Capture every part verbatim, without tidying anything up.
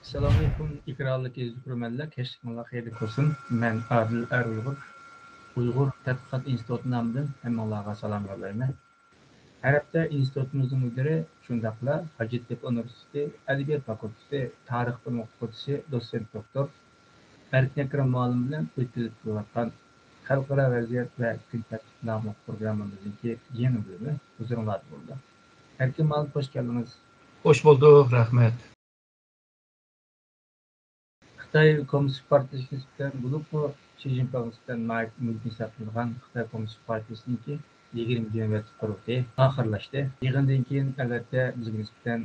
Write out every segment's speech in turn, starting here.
ئەسسالامۇئەلەيكۇم، ئېكرانلىق ئىزدىگۈرمەنلەر، كەچلىكىڭلار خەيرلىك بولسۇن. مەن ئادىل ئەر ئۇيغۇر، ئۇيغۇر تەتقىقات ئىنستىتۇتى نامىدىن ھەممىڭلارغا سالام يوللايمەن. ھەر ھەپتە ئىنستىتۇتىمىزنىڭ مۇدىرى، شۇنداقلا ھاجەتتەك ئۇنىۋېرسىتېتى ئەدەبىيات فاكۇلتېتى تارىخ بۆلۈم ئوقۇتقۇچىسى، دوتسېنت دوكتور ئەركىن ئەكرەم مۇئەللىم بىلەن ئۆتكۈزۈپ كېلىۋاتقان خەلقئارا ۋەزىيەت ۋە كۈن تەرتىپ ناملىق پروگراممىمىزنىڭكى يېڭى بۆلۈمى ھۇزۇرۇڭلاردا بولىدۇ. ئەركىن مۇئەللىم، خوش كەلدىڭىز. خوش بولدۇق، رەھمەت. خىتاي كوممۇنىست پارتىيىسى نىسبەتەن بولۇپمۇ شى جىنپىڭغا نىسبەتەن ناھايىتى ئۈمىدنى ساقلىغان خىتاي كوممۇنىست پارتىيىسىنىڭكى يىگىرمىدىن نۆۋەتلىك قۇرۇلتىيى ئاخىرلاشتى. يىغىندىن كېيىن، ئەلۋەتتە، بىزگە نىسبەتەن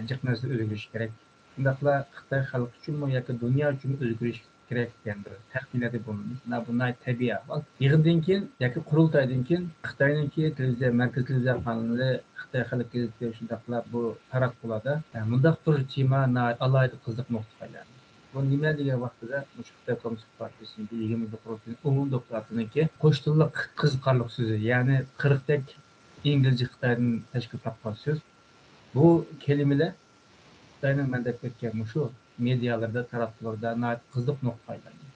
جىق نەرسە ئۆزگىرىشى كېرەك. شۇنداقلا خىتاي خەلقى ئۈچۈنمۇ ياكى دۇنيا ئۈچۈنمۇ ئۆزگىرىش كېرەك دېگەن بىر تەخمىنلەردە بولىمىز. مانا بۇ ناھايىتى تەبىئىي ئەھۋال. يىغىندىن كېيىن ياكى قۇرۇلتايدىن كېيىن خىتاينىڭكى تېلېۋىزىيە، مەركىزىي تېلېۋىزىيە قانىلى، خىتاي خەلق گېزىتى، شۇنداقلا بۇ تاراتقۇلاردا، ئە، مۇنداق بىر تېما ناھايىتى ئالاھىدە قىزىق نۇقتىغا ئايلاندى. بۇ نېمە دېگەن ۋاقتىدا، مۇشۇ خىتاي كوممۇنىست پارتىيىسىنىڭكى يىگىرمە يىللىق قۇرۇلتىيىنىڭ ئومۇمىي دوكلاتىنىڭكى قوش تىللىق قىزىقارلىق سۆزى، يەنى قىرىقتەك ئىنگلىزچە خىتايدىن تەشكىل تاپقان سۆز. بۇ كەلىمىلەر خىتاينىڭ مەن دەپ ئۆتكەن مۇشۇ مېدىيالىرىدا، تاراتقۇلىرىدا ناھايىتى قىزىق نۇقتىغا ئايلاندى.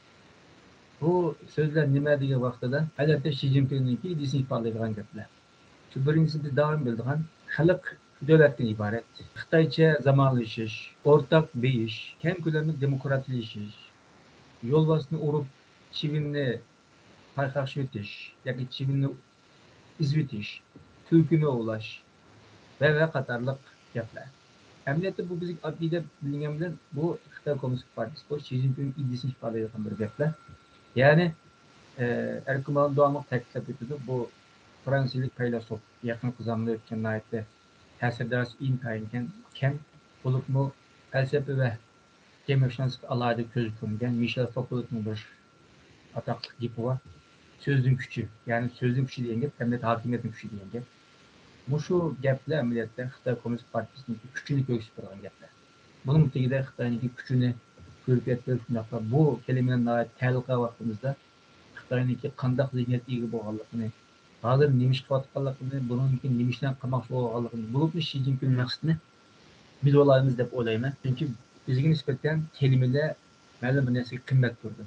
بۇ سۆزلەر نېمە دېگەن ۋاقتىدا، ئەلۋەتتە، شى جىنپىڭنىڭكى ئىدىيىسىنى ئىپادىلەيدىغان گەپلەر. شۇ بىرىنچىسى، بىز دائىم بىلىدىغان، خەلق دۆلەتتىن ئىبارەت. خىتايچە زامانلىشىش، ئورتاق بېيىش، كەڭ كۆلەملىك دېموكراتلىشىش، يولۋاسنى ئۇرۇپ، چىۋىننى پايقاشلىۋېتىش ياكى چىۋىننى ئېزىۋېتىش، تۈلكىنى ئوۋلاش ۋە، ۋە قاتارلىق گەپلەر. ئەمەلىيەتتە بۇ بىزگە ئاددىي دەپ بىلىنگەن بىلەن، بۇ خىتاي كوممۇنىست پارتىيىسى، بۇ شى جىنپىڭ ئىدىيىسىنى ئىپادىلەيدىغان بىر گەپلەر. يەنى، ئە، ئەركىن مۇئەللىم داۋاملىق تەكىتلەپ ئۆتىدۇ، بۇ فرانسىيىلىك پەيلاسوپ، يېقىنقى زاماندا ئۆتكەن ناھايىتى تەسىر دائىرىسى ئىنتايىن كەڭ، كەڭ بولۇپمۇ پەلسەپە ۋە جەمئىيەتشۇناسلىققا ئالاھىدە كۆزگە كۆرۈنگەن مىشېل فوكودنىڭ بىر ئاتاقلىق گېپى بار. سۆزنىڭ كۈچى، يەنى سۆزنىڭ كۈچى دېگەن گەپ، ئەمەلىيەتتە ھاكىمىيەتنىڭ كۈچى دېگەن گەپ. مۇشۇ گەپلەر ئەمەلىيەتتە خىتاي كوممۇنىست پارتىيىسىنىڭكى كۈچىنى كۆرسىتىپ بېرىدىغان گەپلەر. بۇنىڭ تېگىدە خىتاينىڭكى كۈچىنى كۆرسىتىپ بېرىش، شۇنداقلا بۇ كەلىمىنى ناھايىتى تەلىقىغا ۋاقتىمىزدا خىتاينىڭكى قانداق زېھنىيەتكە ئىگە بولغانلىقىنى، ھازىر نېمە ئىش قىلىۋاتقانلىقىنى، بۇنىڭدىن كېيىن نېمە ئىشلارنى قىلماقچى بولغانلىقىنى، بولۇپمۇ شى جىنپىڭ مەقسىتىنى بىلىۋالالايمىز دەپ ئويلايمەن. چۈنكى بىزگە نىسبەتەن كەلىمىلەر مەلۇم بىر نەرسىگە قىممەت بېرىدۇ.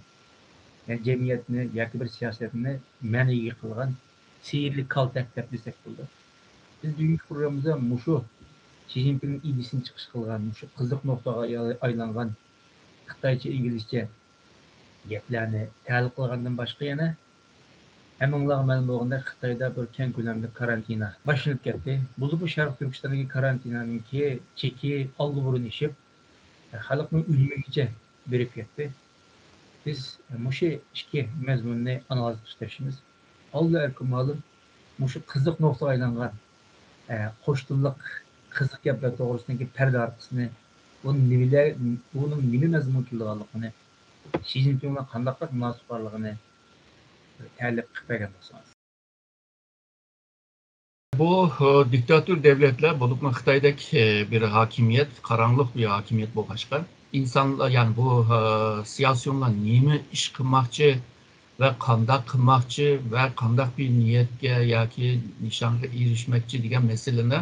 يەنى جەمئىيەتنى ياكى بىر سىياسەتنى مەنىگە ئىگە قىلغان سېھىرلىك كالتەك دەپ دېسەك بولىدۇ. بىز بۈگۈنكى پروگراممىمىزدا مۇشۇ شى جىنپىڭنىڭ ئىدىيىسىنى چىقىش قىلغان، مۇشۇ قىزىق نۇقتىغا ئايلانغان خىتايچە، ئىنگلىزچە گەپلەرنى تەلىق قىلغاندىن باشقا يەنە ھەممىڭلارغا مەلۇم بولغاندەك، خىتايدا بىر كەڭ كۆلەملىك كارانتىنا باشلىنىپ كەتتى. بولۇپمۇ شەرقىي تۈركىستاندىكى كارانتىنانىڭكى چېكى ئاللىبۇرۇن ئېشىپ، خەلقنىڭ ئۆلۈمىگىچە بېرىپ كەتتى. بىز مۇشۇ ئىككى مەزمۇننى ئانالىز قىلىشقا تىرىشىمىز. ئاللا ئەركىن مۇئەللىم مۇشۇ قىزىق نۇقتىغا ئايلانغان، ئە، قوش تىللىق قىزىق گەپلەر توغرىسىدىكى پەردە ئارقىسىنى، ئۇ نېمىلەر، ئۇنىڭ نېمە مەزمۇن كېلىدىغانلىقىنى، شى جىنپىڭ بىلەن قانداقراق مۇناسىۋىتى بارلىقىنى بىر تەلىپ قىلىپ بەرگەن بولسىڭىز. بۇ، ئە، دىكتاتور دۆلەتلەر، بولۇپمۇ خىتايدەك، ئە، بىر ھاكىمىيەت، قاراڭغۇلۇق بىر ھاكىمىيەت بولغاچقا، ئىنسانلار، يەنى بۇ، ئە، سىياسىيونلار نېمە ئىش قىلماقچى ۋە قانداق قىلماقچى ۋە قانداق بىر نىيەتكە ياكى نىشانغا ئېرىشمەكچى دېگەن مەسىلىنى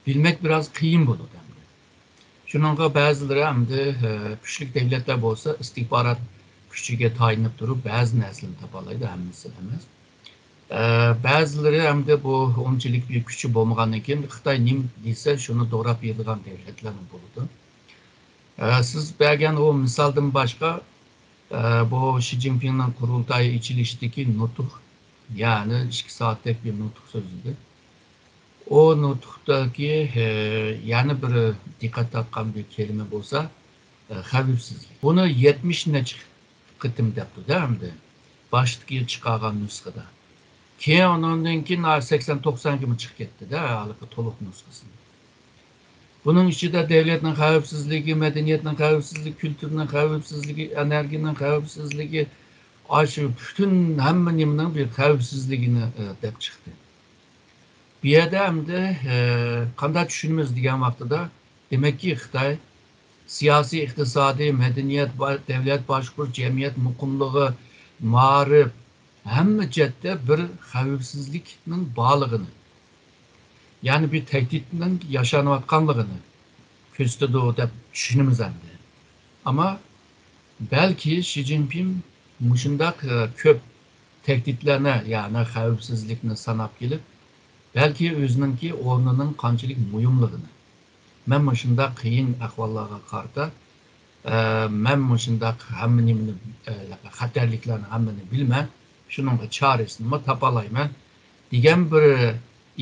بىلمەك بىراز قىيىن بولىدۇ ئەمدى. شۇنىڭغا بەزىلىرى ئەمدى، ئە، كۈچلۈك دۆلەتلەر بولسا ئىستىخبارات كۈچىگە تايىنىپ تۇرۇپ بەزى نەرسىلەرنى تاپالايدۇ، ھەممىسى ئەمەس. ئە، بەزىلىرى ئەمدى بۇ ئۇنچىلىك بىر كۈچى بولمىغاندىن كېيىن خىتاي نېمە دېسە شۇنى دوراپ بېرىدىغان دۆلەتلەرمۇ بولىدۇ. ئە، سىز بەرگەن ئۇ مىسالدىن باشقا، ئە، بۇ شى جىنپىڭنىڭ قۇرۇلتاي ئېچىلىشىدىكى نۇتۇق، يەنى ئىككى سائەتتەك بىر نۇتۇق سۆزلىدى. ئۇ نۇتۇقتىكى، ئە، يەنە بىر دىققەت تارتقان بىر كەلىمە بولسا، ئە، خەۋپسىزلىك. بۇنى يەتمىش نەچچە قېتىم دەپتۇ-دە ئەمدى. باشتىكى چىقارغان نۇسخىدا. كېيىن ئۇنىڭدىن كېيىن سەكسەن توقسانغىمۇ چىقىپ كەتتى-دە، ھېلىقى تولۇق نۇسخىسى. بۇنىڭ ئىچىدە دۆلەتنىڭ خەۋپسىزلىكى، مەدەنىيەتنىڭ خەۋپسىزلىكى، كۈلتۈرنىڭ خەۋپسىزلىكى، ئېنېرگىيەنىڭ خەۋپسىزلىكى، ئاشۇ پۈتۈن ھەممە نېمىنىڭ بىر خەۋپسىزلىكىنى، ئە، دەپ چىقتى. بۇ يەردە ئەمدى، ئە، قانداق چۈشىنىمىز دېگەن ۋاقتىدا، دېمەككى، خىتاي سىياسىي، ئىقتىسادىي، مەدەنىيەت، با-، دۆلەت باشقۇرۇش، جەمئىيەت مۇقىملىقى، مائارىپ، ھەممە جەھەتتە بىر خەۋپسىزلىكنىڭ بارلىقىنى، يەنى بىر تەھدىتنىڭ ياشانىۋاتقانلىقىنى كۆرسىتىدۇ دەپ چۈشىنىمىز ئەمدى. ئەمما بەلكى شى جىنپىڭ مۇشۇنداق، ئە، كۆپ تەھدىتلەرنى، يەنى خەۋپسىزلىكنى ساناپ كېلىپ، بەلكى ئۆزىنىڭكى ئورنىنىڭ قانچىلىك مۇھىملىقىنى، مەن مۇشۇنداق قىيىن ئەھۋاللارغا قارىتا، ئە، مەن مۇشۇنداق ھەممە نېمىنى، ئە، خەتەرلىكلەرنى ھەممىنى بىلىمەن، شۇنىڭغا چارىسىنىمۇ تاپالايمەن دېگەن بىر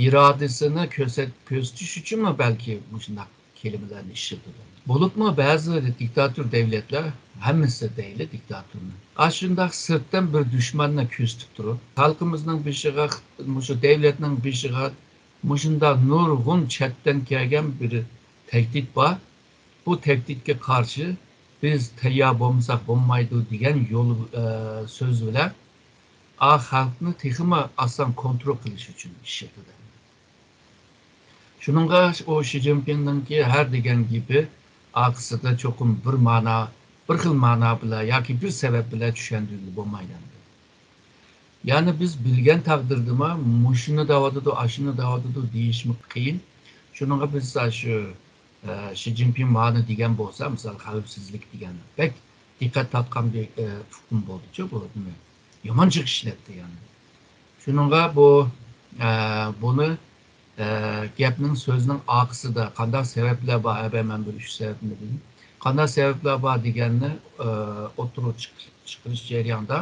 ئىرادىسىنى كۆرسەت-، كۆرسىتىش ئۈچۈنمۇ بەلكى مۇشۇنداق كەلىمىلەرنى ئىشلىتىدۇ. بولۇپمۇ بەزى دىكتاتور دەۋلەتلەر، ھەممىسى دەيلى دىكتاتورنى، ئاشۇنداق سىرتتىن بىر دۈشمەننى كۆرسىتىپ تۇرۇپ، خەلقىمىزنىڭ بېشىغا، مۇشۇ دەۋلەتنىڭ بېشىغا مۇشۇنداق نۇرغۇن چەتتىن كەلگەن بىر تەھدىت بار. بۇ تەھدىتكە قارشى بىز تەييار بولمىساق بولمايدۇ دېگەن يول، ئە، سۆز بىلەن ئا خەلقنى تېخىمۇ ئاسان كونترول قىلىش ئۈچۈن ئىشلىتىدۇ. شۇنىڭغا ئۇ شى جىنپىڭنىڭكى ھەر دېگەن گېپى ئارقىسىدا چوقۇم بىر مانا، بىر خىل مانا بىلەن ياكى بىر سەۋەب بىلەن چۈشەندۈرگىلى بولمايدۇ. يەنى بىز بىلگەن تەقدىردىمۇ مۇشۇنى دەۋاتىدۇ، ئاشۇنى دەۋاتىدۇ دېيىشمۇ قىيىن. شۇنىڭغا بىز شۇ، ئە، شى جىنپىڭ مانى دېگەن بولسا، مىسال، خەۋپسىزلىك دېگەن بەك دىققەت تارتقان بىر، ئە، ئۇقۇم بولدىچۇ بۇ، نېمە؟ يامان جىق ئىشلەتتى يەنى. شۇنىڭغا بۇ، ئە، بۇنى، ئە، گەپنىڭ، سۆزنىڭ ئارقىسىدا قانداق سەۋەبلەر بار؟ ئەبە مەن بىر ئۈچ سەۋەبنى بىلدىم. قانداق سەۋەبلەر بار دېگەننى، ئە، ئوتتۇرىغا چىق-، چىقىرىش جەريانىدا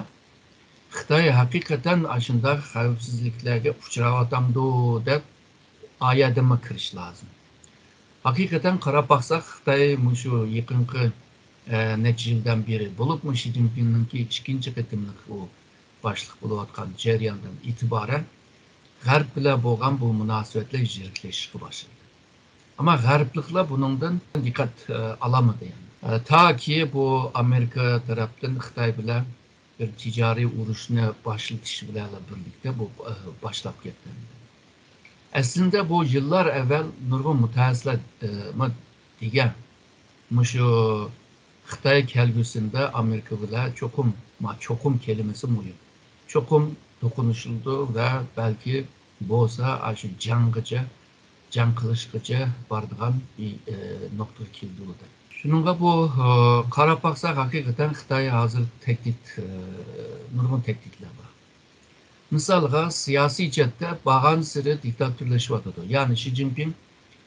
خىتاي ھەقىقەتەن ئاشۇنداق خەۋپسىزلىكلەرگە ئۇچراۋاتامدۇ دەپ، ئا يەردىنمۇ كىرىش لازىم. ھەقىقەتەن قاراپ باقساق، خىتاي مۇشۇ يېقىنقى، ئە، نەچچە يىلدىن بېرى، بولۇپمۇ شى جىنپىڭنىڭكى ئىككىنچى قېتىملىق ئۇ باشلىق بولۇۋاتقان جەرياندىن ئېتىبارەن غەرب بىلەن بولغان بۇ مۇناسىۋەتلەر يىرىكلىشىشكە باشلىدى. ئەمما غەربلىكلەر بۇنىڭدىن دىققەت، ئە، ئالالمىدى يەنى. ئە، تاكى بۇ ئامېرىكا تەرەپتىن خىتاي بىلەن بىر تىجارىي ئۇرۇشنى باشلىتىش بىلەن بىرلىكتە بۇ، ئە، باشلاپ كەتكەن. ئەسلىندە بۇ يىللار ئەۋۋەل نۇرغۇن مۇتەخەسسىسلەر، ئە، ما-، دېگەن، مۇشۇ خىتاي كەلگۈسىدە ئامېرىكا بىلەن چوقۇم، ما-، چوقۇم كەلىمىسى مۇھىم. چوقۇم توقۇنۇشۇلىدۇ ۋە بەلكى بولسا ئاشۇ جەڭگىچە، جەڭ قىلىشقىچە بارىدىغان بىر، ئە، نۇقتىغا كېلىدۇ دەپ. شۇنىڭغا بۇ، ئە، قاراپ باقساق، ھەقىقەتەن خىتاي ھازىر تەھدىت، ئە، نۇرغۇن تەھدىتلەر بار. مىسالغا، سىياسىي جەھەتتە بارغانسېرى دىكتاتورلىشىۋاتىدۇ. يەنى شى جىنپىڭ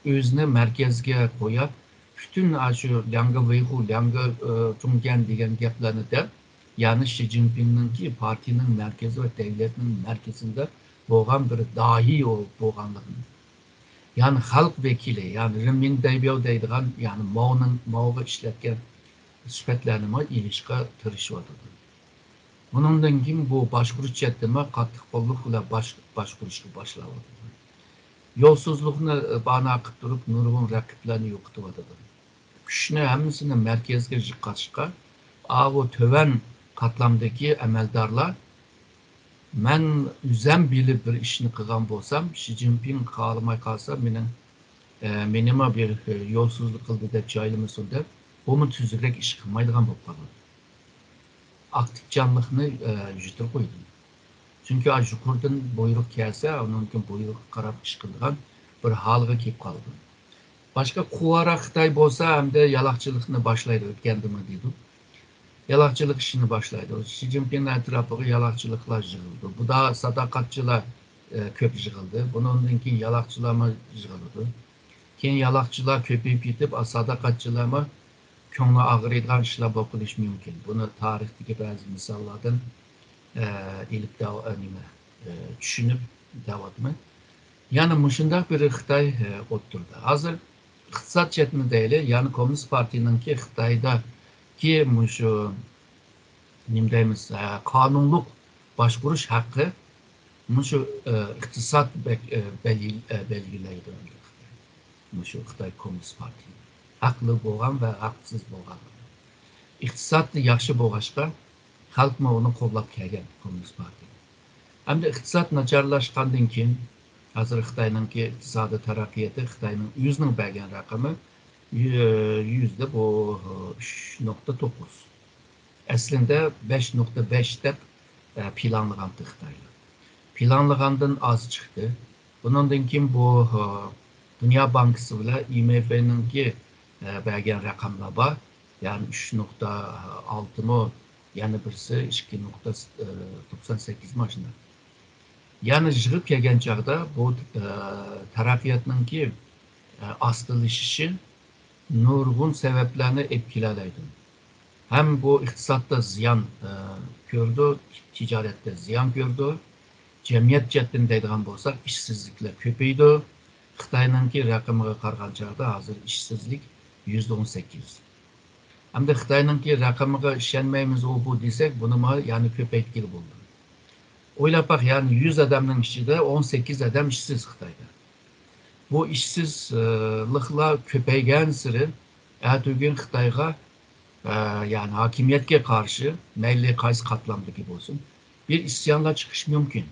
ئۆزىنى مەركەزگە قويۇپ، پۈتۈن ئاشۇ لياڭگې ۋېيخۇ، لياڭگې، ئە، چۇڭگيەن دېگەن گەپلەرنى دەپ، يەنى شى جىنپىڭنىڭكى پارتىيىنىڭ مەركىزى ۋە دەۋلەتنىڭ مەركىزىدە بولغان بىر داھىي بولغانلىقىنى، يەنى خەلق ۋەكىلى، يەنى رېنمىن دەيبياۋ دەيدىغان، يەنى ماۋنىڭ، ماۋغا ئىشلەتكەن سۈپەتلەرنىمۇ ئېلىشقا تىرىشىۋاتىدۇ. بۇنىڭدىن كېيىن بۇ باشقۇرۇش جەھەتتىمۇ قاتتىق قوللۇق بىلەن باش-، باشقۇرۇشقا باشلاۋاتىدۇ. يولسىزلىقنى، ئە، باھانە قىلىپ تۇرۇپ نۇرغۇن رەقىبلەرنى يوقىتىۋاتىدۇ. كۈچنى ھەممىسىنى مەركەزگە يىغقاچقا، ئاۋۇ تۆۋەن قاتلامدىكى ئەمەلدارلار، مەن ئۆزەم بىلىپ بىر ئىشنى قىلغان بولسام، شى جىنپىڭ خالىماي قالسا، مېنىڭ، ئە، مېنىمۇ بىر، ئە، يولسىزلىق قىلدى دەپ جايلىمىسۇن دەپ، بۇمۇ تۈزۈكرەك ئىش قىلمايدىغان بولۇپ قالىدۇ. ئاكتىپچانلىقنى، ئە، يۈزتۈرە قويدۇم. چۈنكى ئا، يۇقىرىدىن بۇيرۇق كەلسە، ئۇنىڭدىن كېيىن بۇيرۇققا قاراپ ئىش قىلىدىغان بىر ھالغا كېلىپ قالىدۇ. باشقا قۇۋۋاراق خىتاي بولسا، ئەمدى يالاقچىلىقنى باشلايدۇ، ئۆتكەندىمۇ دېدۇق. يالاقچىلىق ئىشىنى باشلايدۇ. شى جىنپىڭنىڭ ئەتراپىغا يالاقچىلىقلار يىغىلىدۇ. بۇدا ساداقەتچىلەر، ئە، كۆپ يىغىلدى. بۇنىڭدىن كېيىن يالاقچىلارمۇ يىغىلىدۇ. كېيىن يالاقچىلار كۆپىيىپ كېتىپ، ئا، ساداقەتچىلەرمۇ كۆڭلى ئاغرىيدىغان ئىشلار بولۇپ قېلىشى مۇمكىن. بۇنى تارىختىكى بەزى مىساللاردىن، ئە، ئېلىپ دەۋ-، ئە، نېمە، ئە، چۈشىنىپ دەۋاتىمەن. يەنى مۇشۇنداق بىر خىتاي، ئە، ئوتتۇرىدا. ھازىر ئىقتىساد جەھەتتىن دەيلى، يەنى كوممۇنىست پارتىيىنىڭكى خىتايدىكى مۇشۇ، نېمە دەيمىز، ئە، قانۇنلۇق باشقۇرۇش ھەققى مۇشۇ، ئە، ئىقتىساد بەك-، ئە، بەلگى-، ئە، بەلگىلەيدۇ. مۇشۇ خىتاي كوممۇنىست پارتىيە ھەقلىق بولغان ۋە ھەقسىز بولغان. ئىقتىسادى ياخشى بولغاچقا، خەلقمۇ ئۇنى قوللاپ كەلگەن كوممۇنىست پارتىيەنى. ئەمدى ئىقتىساد ناچارلاشقاندىن كېيىن، ھازىر خىتاينىڭكى ئىقتىسادىي تەرەققىياتى، خىتاينىڭ ئۆزىنىڭ بەرگەن رەقىمى يۈ-، يۈزدە بۇ ئۈچ نۇقتا توققۇز. ئەسلىندە بەش نۇقتا بەش دەپ، ئە، پىلانلىغانتى خىتايلار. پىلانلىغاندىن ئاز چىقتى. بۇنىڭدىن كېيىن بۇ، ئە، دۇنيا بانكىسى بىلەن ئاي ئېم ئېفنىڭكى، ئە، بەرگەن رەقەملەر بار. يەنى ئۈچ نۇقتا ئالتىمۇ، يەنە بىرسى ئىككى نۇقتا توقسان سەككىزمۇ ئاشۇنداق. يەنى يىغىپ كەلگەن چاغدا بۇ، ئە، تەرەققىياتنىڭكى، ئە، ئاستىلىشىشى نۇرغۇن سەۋەبلەرنى ئېلىپ كېلەلەيدۇ. ھەم بۇ ئىقتىسادتا زىيان، ئە، كۆرىدۇ، تىجارەتتە زىيان كۆرىدۇ، جەمئىيەت جەھەتتىن دەيدىغان بولساق، ئىشسىزلىكلەر كۆپىيىدۇ. خىتاينىڭكى رەقىمىگە قارىغان چاغدا ھازىر ئىشسىزلىك يۈزدە ئون سەككىز. ئەمدى خىتاينىڭكى رەقىمىگە ئىشەنمەيمىز ئۇ بۇ دېسەك، بۇنىمۇ يەنە كۆپەيتكىلى بولىدۇ. ئويلاپ باق، يەنى يۈز ئادەمنىڭ ئىچىدە ئون سەككىز ئادەم ئىشسىز خىتايدا. بۇ ئىشسىزلىقلار كۆپەيگەنسېرى ئەتىگۈن خىتايغا، ئە، يەنى ھاكىمىيەتكە قارشى، مەيلى قايسى قاتلامدىكى بولسۇن، بىر ئىسيانلار چىقىشى مۇمكىن.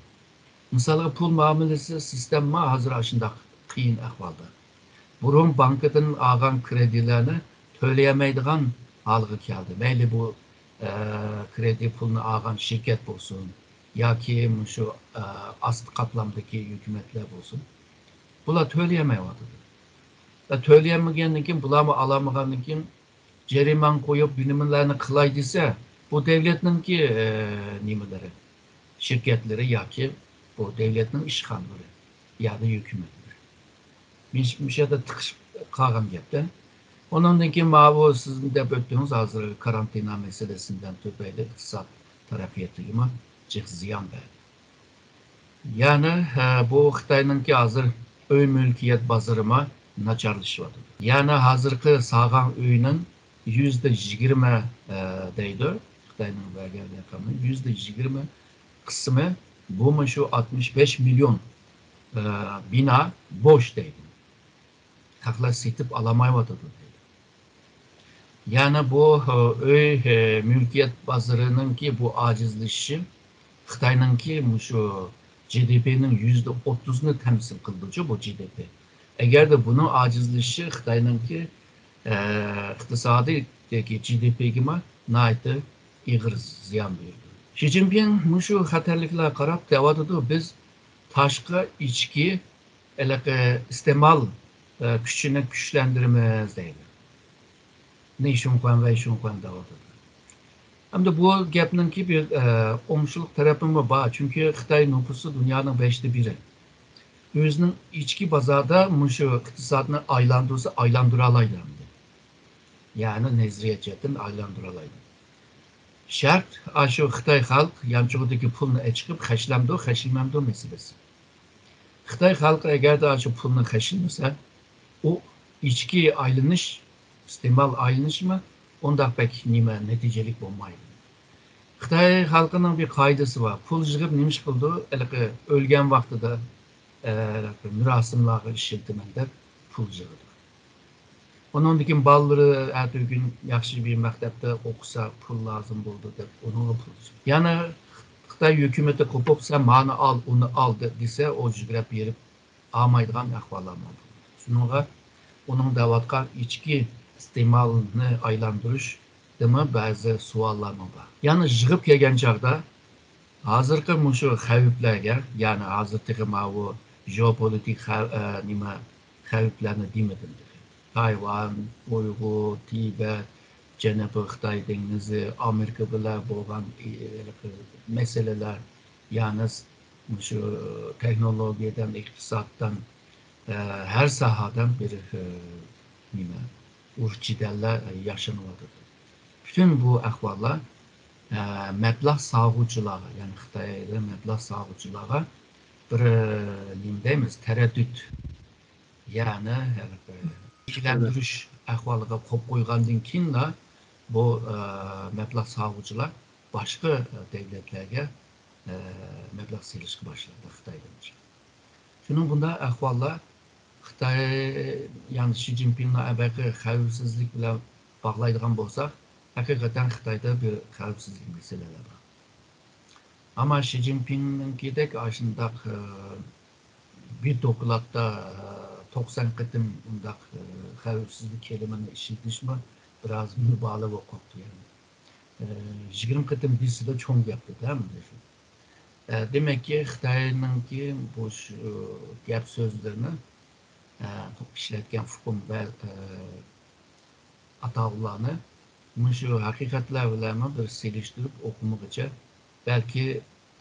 مىسالغا، پۇل مۇئامىلىسى سىستېما ھازىر ئاشۇنداق قىيىن ئەھۋالدا. بۇرۇن بانكىدىن ئالغان كرېدىتلەرنى تۆلىيەلمەيدىغان ھالغا كەلدى. مەيلى بۇ، ئە، كرېدىت پۇلنى ئالغان شىركەت بولسۇن ياكى مۇشۇ، ئە، ئاستى قاتلامدىكى ھۆكۈمەتلەر بولسۇن، بۇلار تۆلىيەلمەيۋاتىدۇ. ۋە تۆلىيەلمىگەندىن كېيىن، بۇلارمۇ ئالالمىغاندىن كېيىن، جەرىمانە قويۇپ، نېمىلەرنى قىلاي دېسە، بۇ دۆلەتنىڭكى، ئە، نېمىلىرى، شىركەتلىرى ياكى بۇ دۆلەتنىڭ ئىشخانىلىرى ياكى ھۆكۈمەتلىرى. مۇش-، مۇشۇ يەردە تىقىشىپ قالغان گەپتە. ئۇنىڭدىن كېيىن ماۋۇ سىز دەپ ئۆتتىڭىز، ھازىر كارانتىنا مەسىلىسىدىن تۈپەيلى ئىقتىساد تەرەققىياتىغىمۇ جىق زىيان بەردى. يەنى، ھە، بۇ خىتاينىڭكى ھازىر ئۆي مۈلكىيەت بازىرىمۇ ناچارلىشىۋاتىدۇ. يەنى ھازىرقى سالغان ئۆينىڭ يۈزدە يىگىرمە، ئە، دەيدۇ، خىتاينىڭ بەرگەن رەقەمى، يۈزدە يىگىرمە قىسمى، بۇمۇ شۇ ئاتمىش بەش مىليون، ئە، بىنا بوش دەيدۇ. خەقلەر سېتىپ ئالالمايۋاتىدۇ دەيدۇ. يەنى بۇ، ئۆي، مۈلكىيەت بازىرىنىڭكى بۇ ئاجىزلىشىشى خىتاينىڭكى مۇشۇ جى دى پىنىڭ يۈزدە ئوتتۇزىنى تەمسىل قىلىدۇچۇ بۇ جى دى پى. ئەگەردە بۇنىڭ ئاجىزلىشىشى خىتاينىڭكى، ئە، ئىقتىسادىي ياكى جى دى پىگىمۇ ناھايىتى ئېغىر زىيان بېرىدۇ. شى جىنپىڭ مۇشۇ خەتەرلىكلەرگە قاراپ دەۋاتىدۇ، بىز تاشقى، ئىچكى ھېلىقى ئىستېمال، ئە، كۈچىنى كۈچلەندۈرىمىز دەيدۇ. نېيشۇنخۇەن، ۋەيشۇنخۇەن دەۋاتىدۇ. ئەمدى بۇ گەپنىڭكى بىر، ئە، ئوڭۇشلۇق تەرىپىمۇ بار. چۈنكى خىتاي نوپۇسى دۇنيانىڭ بەشتە بىرى. ئۆزىنىڭ ئىچكى بازاردا مۇشۇ ئىقتىسادنى ئايلاندۇرسا، ئايلاندۇرالايدۇ ئەمدى. يەنى نەزەرىيە جەھەتتىن ئايلاندۇرالايدۇ. شەرت، ئاشۇ خىتاي خەلق يانچۇقىدىكى پۇلنى ئەچىقىپ خەجلەمدۇ، خەجلىمەمدۇ مەسىلىسى. خىتاي خەلقى ئەگەردە ئاشۇ پۇلنى خەجلىمىسە، ئۇ ئىچكى ئايلىنىش، ئىستېمال ئايلىنىشمۇ ئۇنداق بەك نېمە نەتىجىلىك بولمايدۇ. خىتاي خەلقىنىڭ بىر قائىدىسى بار. پۇل يىغىپ نېمە ئىش قىلىدۇ؟ ھېلىقى ئۆلگەن ۋاقتىدا، ئە، مۇراسىملارغا ئىشلىتىمەن دەپ پۇل يىغىدۇ. ئۇنىڭدىن كېيىن بالىلىرى ئەتىگۈن ياخشى بىر مەكتەپتە ئوقۇسا پۇل لازىم بولىدۇ دەپ ئۇنىڭغا پۇل يىغىدۇ. يەنە خىتاي ھۆكۈمىتى قوپۇپ، سەن مانى ئال، ئۇنى ئال دە-، دېسە، ئۇ يۈگرەپ بېرىپ ئالمايدىغان ئەھۋاللارمۇ بولىدۇ. شۇنىڭغا ئۇنىڭ دەۋاتقان ئىچكى ئىستېمالنى ئايلاندۇرۇشتىمۇ بەزى سوئاللارمۇ بار. يەنى يىغىپ كەلگەن چاغدا ھازىرقى مۇشۇ خەۋپلەرگە، يەنى ھازىر تېخى ماۋۇ ژېئوپولىتىك خەۋ-، ئە، نېمە، خەۋپلەرنى دېمىدىم تېخى. تايۋان، ئۇيغۇر، تىبەت، جەنۇبىي خىتاي دېڭىزى، ئامېرىكا بىلەن بولغان، ئى، مەسىلىلەر، يەنى مۇشۇ تېخنولوگىيەدىن، ئىقتىسادتىن، ئە، ھەر ساھەدىن بىر، ئە، نېمە، ئۇرۇش جېدەللەر ياشىنىۋاتىدۇ. پۈتۈن بۇ ئەھۋاللار، ئە، مەبلەغ سالغۇچىلارغا، يەنى خىتايدا مەبلەغ سالغۇچىلارغا بىر، ئە، نېمە دەيمىز، تەرەددۇت، يەنى ھېلىقى شەكىللەندۈرۈش ئەھۋالىغا قويۇپ قويغاندىن كېيىنلا بۇ، ئە، مەبلەغ سالغۇچىلار باشقا، ئە، دۆلەتلەرگە، ئە، مەبلەغ سېلىشقا باشلايدۇ خىتايدىن. شۇنىڭ بۇنداق ئەھۋاللار خىتاي، يەنى شى جىنپىڭنىڭ ئەبەقى خەۋپسىزلىك بىلەن باغلايدىغان بولساق، ھەقىقەتەن خىتايدا بىر خەۋپسىزلىك مەسىلىلەر بار. ئەمما شى جىنپىڭنىڭكىدەك ئاشۇنداق، ئە، بىر دوكلاتتا، ئە، توقسان قېتىم ئۇنداق، ئە، خەۋپسىزلىك كەلىمىنى ئىشلىتىشمۇ بىر ئاز مۇبالىغە بولۇپ قاپتۇ يەنى. ئە، يىگىرمە قېتىم دېسىلا چوڭ گەپتۇ-دە، مۇنداق. ئە، دېمەككى، خىتاينىڭكى بۇ شۇ گەپ سۆزلىرىنى، ئە، ئىشلەتكەن ئۇقۇم ۋە، ئە، ئاتاۋلارنى مۇشۇ ھەقىقەتلەر بىلەنمۇ بىر سېلىشتۇرۇپ ئوقۇمىغىچە، بەلكى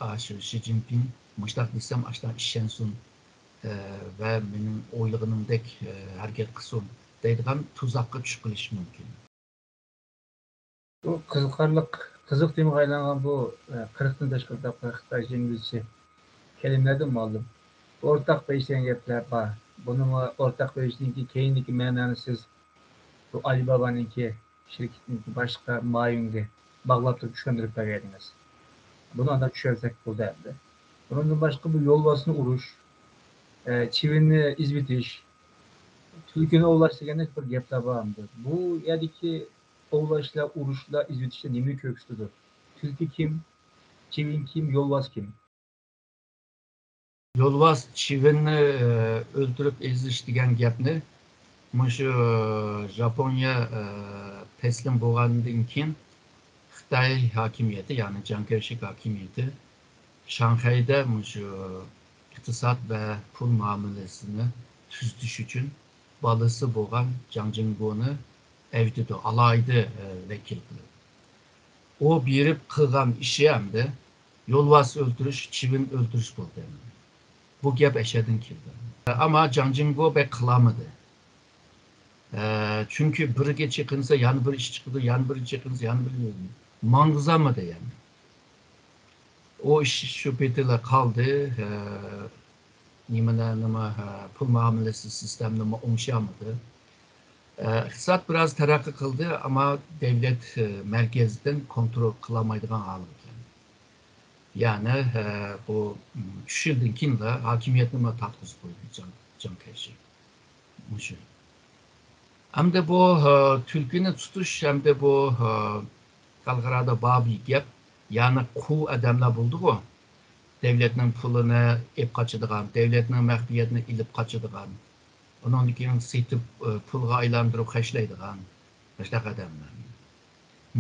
ئاشۇ شى جىنپىڭ مۇشۇنداق دېسەم، ئاشۇنداق ئىشەنسۇن، ئە، ۋە مېنىڭ ئويلىغىنىمدەك، ئە، ھەرىكەت قىلسۇن دەيدىغان تۇزاققا چۈشۈپ قېلىشى مۇمكىن. بۇ قىزىقارلىق، قىزىق تېمىغا ئايلانغان بۇ، ئە، قىرىقتىن تاشقىرى تاپقان خىتايچە، ئىنگلىزچە كەلىمىلەردىن مۇئەللىم. ئورتاق بېيىش دېگەن گەپلەر بار. بۇنىڭ ئورتاق بېيىشنىڭكى كەينىدىكى مەنانى سىز بۇ ئالىبابانىڭكى شىركىتىنىڭكى باشلىقى مايۈنگە باغلاپ تۇرۇپ چۈشەندۈرۈپ بەرگەيدىڭىز. بۇنى ئانداق چۈشەنسەك بولدى ئەمدى. بۇنىڭدىن باشقا بۇ يولۋاسنى ئۇرۇش، ئە، چىۋىننى ئېزىۋېتىش، تۈلكىنى ئوۋلاش دېگەندەك بىر گەپلەر بار ئەمدى. بۇ يەردىكى ئوۋلاشلار، ئۇرۇشلار، ئېزىۋېتىشلار نېمىنى كۆرسىتىدۇ؟ تۈلكە كىم؟ چىۋىن كىم؟ يولۋاس كىم؟ يولۋاس چىۋىننى، ئە، ئۆلتۈرۈپ ئېزىش دېگەن گەپنى مۇشۇ، ئە، ژاپونىيە، ئە، تەسلىم بولغاندىن كېيىن خىتاي ھاكىمىيىتى، يەنى جياڭ كەيشىك ھاكىمىيىتى شاڭخەيدە مۇشۇ ئىقتىساد ۋە پۇل مۇئامىلىسىنى تۈزىتىش ئۈچۈن بالىسى بولغان جاڭ جىڭگونى ئەۋېتىدۇ، ئالاھىدە، ئە، ۋەكىل قىلىپ. ئۇ بېرىپ قىلغان ئىشى ئەمدى يولۋاس ئۆلتۈرۈش، چىۋىن ئۆلتۈرۈش بولدى. بۇ گەپ ئەشەدىن كېلىدۇ. ئەمما جاڭ جىڭگو بەك قىلالمىدى. ئە، چۈنكى بىرگە چېقىنسا، يەنە بىر ئىش چىقىدۇ، يەنە بىر چېقىنسا، يەنە بىر ماڭغۇزالمىدى يەنى. ئۇ ئىش شۇ پېتىلا قالدى. ئە، نېمىلەر، نېمە، ئە، پۇل مۇئامىلىسى سىستېمىنىمۇ ئوڭشىيالمىدى. ئە، ئىقتىساد بىراز تەرەققىي قىلدى، ئەمما دەۋلەت، ئە، مەركەزدىن كونترول قىلالمايدىغان ھالغا كەلدى. يەنى، ئە، بۇ، ئۈم، ئۈچ يىلدىن كېيىنلا ھاكىمىيەتنىمۇ تارتقۇزۇپ قويدى جاڭ، جاڭ كەيشى. مۇشۇ. ئەمدى بۇ، ئە، تۈلكىنى تۇتۇش، ئەمدى بۇ، ئە، خەلقئارادا بار بىر گەپ، يەنى قۇۋ ئادەملەر بولىدىغۇ، دەۋلەتنىڭ پۇلىنى ئېلىپ قاچىدىغان، دەۋلەتنىڭ مەخپىيەتنى ئېلىپ قاچىدىغان، ئۇنىڭدىن كېيىن سېتىپ، ئە، پۇلغا ئايلاندۇرۇپ خەجلەيدىغان مۇشۇنداق ئادەملەر.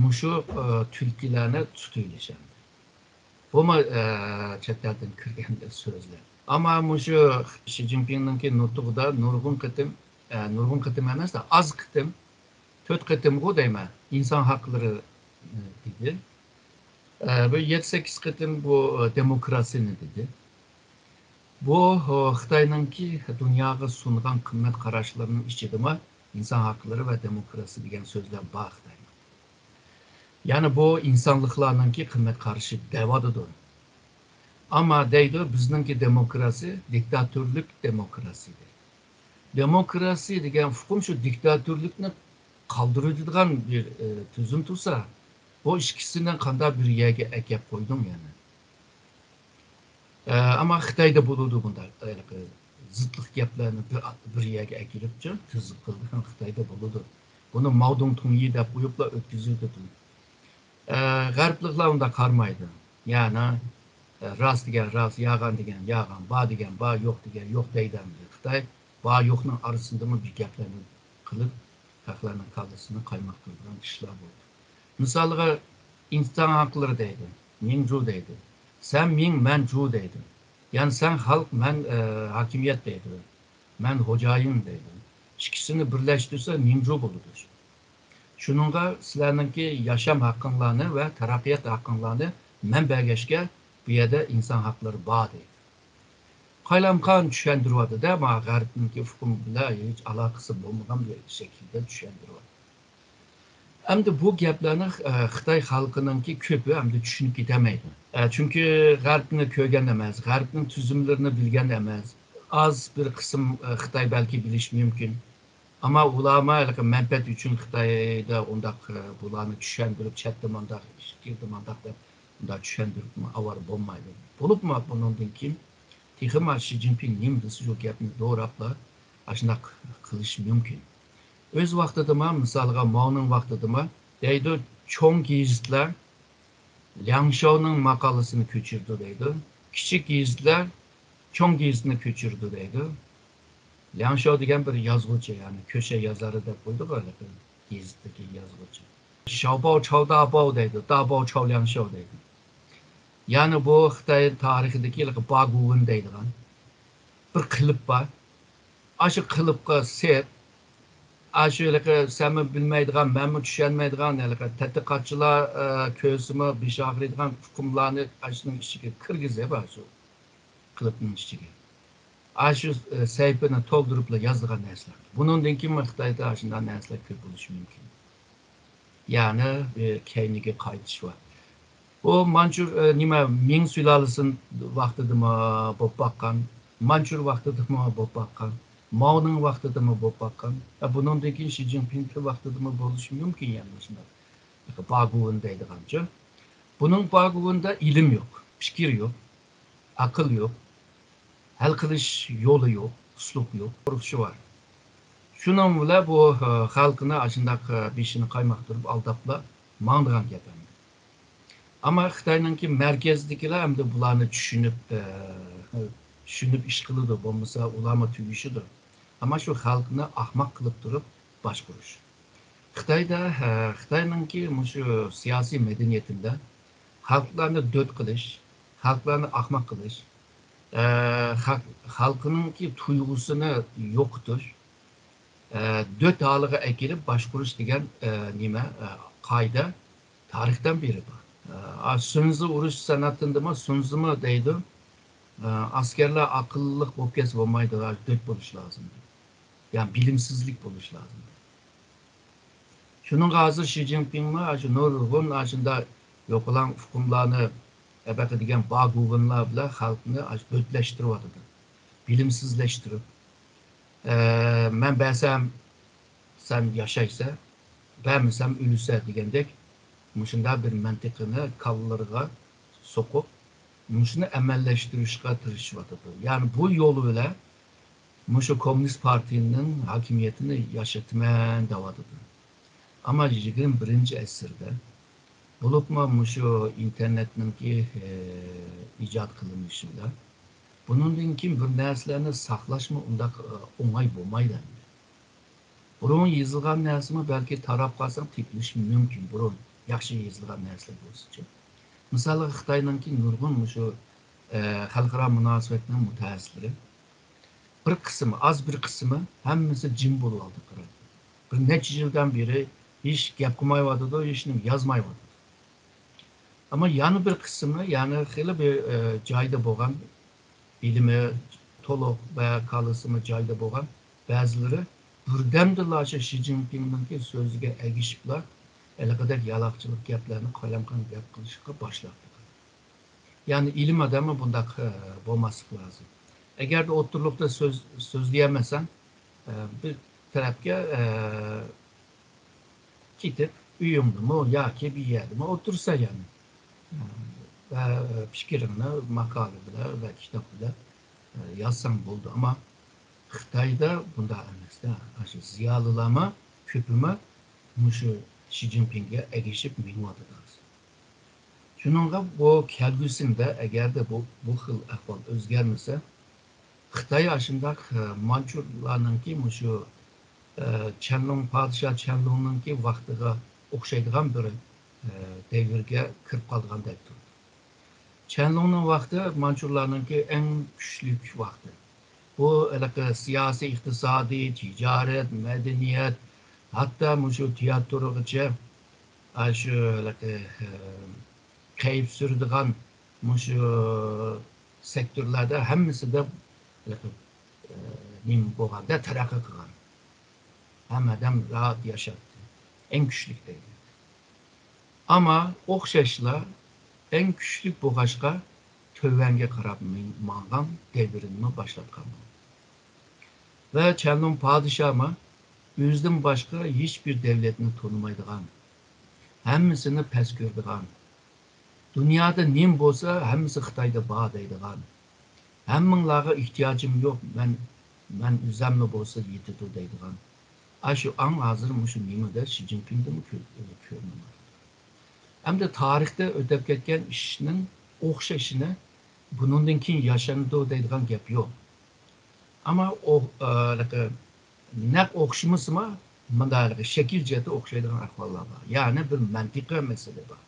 مۇشۇ، ئە، تۈلكىلەرنى تۇتۇۋېلىش ئەمدى. بۇمۇ، ئە، چەت ئەلدىن كىرگەن سۆزلەر. ئەمما مۇشۇ شى جىنپىڭنىڭكى نۇتۇقىدا نۇرغۇن قېتىم، ئە، نۇرغۇن قېتىم ئەمەس، ئاز قېتىم، تۆت قېتىمغۇ دەيمەن، ئىنسان ھەقلىرى، ئە، دېدى. ئە، بىر يەتتە سەككىز قېتىم بۇ، ئە، دېموكراتىيىنى دېدى. بۇ، ئە، خىتاينىڭكى دۇنياغا سۇنغان قىممەت قاراشلىرىنىڭ ئىچىدىمۇ ئىنسان ھەقلىرى ۋە دېموكراتىيە دېگەن سۆزلەر بار خىتاينىڭ. يەنى بۇ ئىنسانلىقلارنىڭكى قىممەت قارىشى دەۋاتىدۇ. ئەمما دەيدۇ، بىزنىڭكى دېموكراتىيە دىكتاتورلۇق دېموكراتىيە دەيدۇ. دېموكراتىيە دېگەن ئۇقۇم شۇ دىكتاتورلۇقنى قالدۇرىدىغان بىر، ئە، تۈزۈم تۇرسا، بۇ ئىككىسىنى قانداق بىر يەرگە ئەكەپ قويدۇڭ يەنە؟ ئە، ئەمما خىتايدا بولىدۇ بۇنداق، ھېلىقى زىتلىق گەپلەرنى بىر، بىر يەرگە ئەكىلىپ، تىزىپ قىلىدىغان خىتايدا بولىدۇ. بۇنى ماۋدۇڭ تۇڭيى دەپ قويۇپلا ئۆتكۈزۈۋېتىدۇ. ئە، غەربلىكلەر ئۇنداق قارىمايدۇ. يەنى، ئە، راست دېگەن راست، يالغان دېگەن يالغان، بار دېگەن بار، يوق دېگەن يوق دەيدۇ ئەمدى. خىتاي بار يوقنىڭ ئارىسىندىمۇ بىر گەپلەرنى قىلىپ، خەقلەرنىڭ كاللىسىنى قايماق قىلىدىغان ئىشلار بولدى. مىسالغا، ئىنسان ھەقلىرى دەيدۇ، مىڭجۇ دەيدۇ. سەن مىڭ، مەن جۇ دەيدۇ. يەنى سەن خەلق، مەن، ئە، ھاكىمىيەت دەيدۇ. مەن خوجايىن دەيدۇ. ئىككىسىنى بىرلەشتۈرسە مىڭجۇ بولىدۇ. شۇنىڭغا سىلەرنىڭكى ياشام ھەققىڭلارنى ۋە تەرەققىيات ھەققىڭلارنى مەن بەرگەچكە، بۇ يەردە ئىنسان ھەقلىرى بار دەيدۇ. قايلامقان چۈشەندۈرۈۋاتىدۇ-دە، مانا غەربنىڭكى ئۇقۇمى بىلەن ھېچ ئالاقىسى بولمىغان بىر شەكىلدە چۈشەندۈرۈۋاتىدۇ. ئەمدى بۇ گەپلەرنى، ئە، خىتاي خەلقىنىڭكى كۆپى ئەمدى چۈشىنىپ كېتەلمەيدۇ. ئە، چۈنكى غەربنى كۆرگەن ئەمەس، غەربنىڭ تۈزۈملىرىنى بىلگەن ئەمەس. ئاز بىر قىسىم، ئە، خىتاي بەلكى بىلىشى مۇمكىن. ئەمما ئۇلارمۇ ھېلىقى مەنپەئەت ئۈچۈن خىتايدا ئۇنداق، ئە، بۇلارنى چۈشەندۈرۈپ، چەتتە مۇنداق، ئىچكىرىدە مۇنداق دەپ ئۇنداق چۈشەندۈرۈپمۇ ئاۋارە بولمايدۇ. بولۇپمۇ بۇنىڭدىن كېيىن تېخىمۇ شى جىنپىڭ نېمە دېسە، شۇ گەپنى دوراپلا ئاشۇنداق قىلىشى مۇمكىن. ئۆز ۋاقتىدىمۇ، مىسالغا، ماۋنىڭ ۋاقتىدىمۇ دەيدۇ، چوڭ گېزىتلەر لياڭشاۋنىڭ ماقالىسىنى كۆچۈرىدۇ دەيدۇ. كىچىك گېزىتلەر چوڭ گېزىتنى كۆچۈرىدۇ دەيدۇ. لياڭشاۋ دېگەن بىر يازغۇچى، يەنى كۆشە يازارى دەپ قويدۇق ھېلىقى گېزىتتىكى يازغۇچى. شاۋباۋ چاۋ داباۋ دەيدۇ، داباۋ چاۋ لياڭشاۋ دەيدۇ. يەنى بۇ خىتاي تارىخىدىكى ھېلىقى باگۇۋېن دەيدىغان بىر قېلىپ بار. ئاشۇ قېلىپقا سېپ، ئاشۇ ھېلىقى سەنمۇ بىلمەيدىغان، مەنمۇ چۈشەنمەيدىغان، ھېلىقى تەتقىقاتچىلار، ئە، كۆرسىمۇ بېشى ئاغرىيدىغان ئۇقۇملارنى ئاشۇنىڭ ئىچىگە كىرگۈزۈپ، ئاشۇ قېلىپنىڭ ئىچىگە. ئاشۇ، ئە، سەھىپىنى تولدۇرۇپلا يازىدىغان نەرسىلەر. بۇنىڭدىن كېيىنمۇ خىتايدا ئاشۇنداق نەرسىلەر كۆپ بولۇشى مۇمكىن. يەنى، ئە، كەينىگە قايتىش بار. بۇ مانچۇر، ئە، نېمە، مىڭ سۇلالىسى ۋاقتىدىمۇ بولۇپ باققان، مانچۇر ۋاقتىدىمۇ بولۇپ باققان، ماۋنىڭ ۋاقتىدىمۇ بولۇپ باققان. ئە، بۇنىڭدىن كېيىن شى جىنپىڭ ۋاقتىدىمۇ بولۇشى مۇمكىن، يەنە مۇشۇنداق باگۇۋېن دەيدىغانچۇ. بۇنىڭ باگۇۋېندا ئىلىم يوق، پىكىر يوق، ئەقىل يوق، ھەل قىلىش يولى يوق، ئۇسلۇب يوق، قورقۇشى بار. شۇنىڭ بىلەن بۇ، ئە، خەلقنى ئاشۇنداق، ئە، بېشىنى قايماقتۇرۇپ ئالداپلا ماڭىدىغان گەپ ئەمدى. ئەمما خىتاينىڭكى مەركەزدىكىلەر ئەمدى بۇلارنى چۈشىنىپ، ئە، چۈشىنىپ ئىش قىلىدۇ، بولمىسا ئۇلارمۇ تۈگىشىدۇ. ئەمما شۇ خەلقنى ئاخماق قىلىپ تۇرۇپ باشقۇرۇش. خىتايدا، ئە، خىتاينىڭكى مۇشۇ سىياسىي مەدەنىيىتىدە خەلقلەرنى دۆت قىلىش، خەلقلەرنى ئاخماق قىلىش، ئە، خەق-، خەلقنىڭكى تۇيغۇسىنى يوقىتىش، ئە، دۆت ھالىغا ئەكېلىپ باشقۇرۇش دېگەن، ئە، نېمە، ئە، قائىدە تارىختىن بېرى بار. ئە، سۇنزى ئۇرۇش سەنئىتىدىمۇ، سۇنزىمۇ دەيدۇ، ئە، ئەسكەرلەر ئاقىللىق بولۇپ كەتسە بولمايدۇ، دۆت بولۇش لازىم. يەنى بىلىمسىزلىك بولۇش لازىم. شۇنىڭغا ھازىر شى جىنپىڭمۇ ئاشۇ نۇرغۇن ئاشۇنداق يوقىلاڭ ئۇقۇملارنى، ئەبەقە دېگەن باگۇۋېنلار بىلەن خەلقنى ئاشۇ دۆتلەشتۈرۈۋاتىدۇ. بىلىمسىزلەشتۈرۈپ، ئە، مەن بەرسەم سەن ياشايسەن، بەرمىسەم ئۆلىسەن دېگەندەك مۇشۇنداق بىر مەنتىقىنى كاللىلىرىغا سوقۇپ، مۇشۇنى ئەمەلىيلەشتۈرۈشكە تىرىشىۋاتىدۇ. يەنى بۇ يول بىلەن مۇشۇ كوممۇنىست پارتىيىنىڭ ھاكىمىيىتىنى ياشىتىمەن دەۋاتىدۇ. ئەمما يىگىرمە بىرىنچى ئەسىردە، بولۇپمۇ مۇشۇ ئىنتېرنېتنىڭكى، ئى، ئىجاد قىلىنىشى بىلەن، بۇنىڭدىن كېيىن بىر نەرسىلەرنى ساقلاشمۇ ئۇنداق، ئى، ئوڭاي بولمايدۇ ئەمدى. بۇرۇن يېزىلغان نەرسىمۇ بەلكى تاراپ قالساڭ تېپىلىشى مۇمكىن، بۇرۇن ياخشى يېزىلغان نەرسىلەر بولسىچۇ. مىسالغا، خىتاينىڭكى نۇرغۇن مۇشۇ، ئە، خەلقئارا مۇناسىۋەتنىڭ مۇتەخەسسىسلىرى، بىر قىسمى، ئاز بىر قىسمى، ھەممىسى جىم بولۇۋالدى، قاراڭ. بىر نەچچە يىلدىن بېرى ھېچ گەپ قىلمايۋاتىدۇ، ھېچنېمە يازمايۋاتىدۇ. ئەمما يەنە بىر قىسمى، يەنى خېلى بىر، ئە، جايدا بولغان، بىلىمى تولۇق ۋە كاللىسىمۇ جايدا بولغان بەزىلىرى بىردەمدىلا شۇ شى جىنپىڭنىڭكى سۆزىگە ئەگىشىپلا، ھېلىقىدەك يالاقچىلىق گەپلەرنى، قالايمىقان گەپ قىلىشقا باشلاپتۇ. يەنى ئىلىم ئادەممۇ بۇنداق، ئە، بولماسلىق لازىم. ئەگەردە ئوتتۇرىلىقتا سۆز، سۆزلىيەلمىسەڭ، ئە، بىر تەرەپكە، ئە، كېتىپ، ئۆيۈڭدىمۇ ياكى بىر يەردىمۇ ئولتۇرسا يەنى. ۋە پىكرىڭنى ماقالە بىلەن ۋە كىتاب بىلەن، ئە، يازساڭ بولىدۇ. ئەمما خىتايدا بۇنداق ئەمەس-دە. ئاشۇ زىيالىيلارمۇ كۆپىمۇ مۇشۇ شى جىنپىڭگە ئەگىشىپ مېڭىۋاتىدۇ ھازىر. شۇنىڭغا بۇ كەلگۈسىدە ئەگەردە بۇ، بۇ خىل ئەھۋال ئۆزگەرمىسە، خىتاي ئاشۇنداق، ئە، مانچۇلارنىڭكى مۇشۇ، ئە، چەنلۇڭ، پادىشاھ چەنلۇڭنىڭكى ۋاقتىغا ئوخشايدىغان بىر، ئە، دەۋرگە كىرىپ قالىدىغاندەك تۇرىدۇ. چەنلۇڭنىڭ ۋاقتى مانچۇلارنىڭكى ئەڭ كۈچلۈك ۋاقتى. بۇ ھېلىقى سىياسىي، ئىقتىسادىي، تىجارەت، مەدەنىيەت، ھەتتا مۇشۇ تىياتىرغىچە، ئاشۇ ھېلىقى، ئە، قەيىپ سۈرىدىغان مۇشۇ سېكتورلاردا ھەممىسىدە، ئە، نېمە بولغاندا تەرەققىي قىلغان. ھەممە ئادەم راھەت ياشاپتۇ. ئەڭ كۈچلۈك دەيدۇ. ئەمما ئوخشاشلا ئەڭ كۈچلۈك بولغاچقا تۆۋەنگە قاراپ ماڭغان دەۋرىنىمۇ باشلاتقان بولدى. ۋە چەنلۇڭ پادىشاھمۇ ئۆزىدىن باشقا ھېچبىر دەۋلەتنى تونۇمايدىغان، ھەممىسىنى پەس كۆرىدىغان، دۇنيادا نېمە بولسا ھەممىسى خىتايدا بار دەيدىغان، ھەممىڭلارغا ئېھتىياجىم يوق، مەن، مەن ئۆزەملا بولسا يېتىدۇ دەيدىغان. ئاشۇ ئاڭ ھازىر مۇشۇ نېمىدە شى جىنپىڭدىمۇ كۆ-، كۆرۈنۈۋاتىدۇ. ئەمدى تارىختا ئۆتۈپ كەتكەن ئىشنىڭ ئوخشىشىنى بۇنىڭدىن كېيىن ياشىنىدۇ دەيدىغان گەپ يوق. ئەمما ئو-، ئە، ھېلىقى نەق ئوخشىمىسىمۇ، مۇنداق ھېلىقى شەكىل جەھەتتە ئوخشايدىغان ئەھۋاللار بار. يەنى بىر مەنتىقىي مەسىلە بار.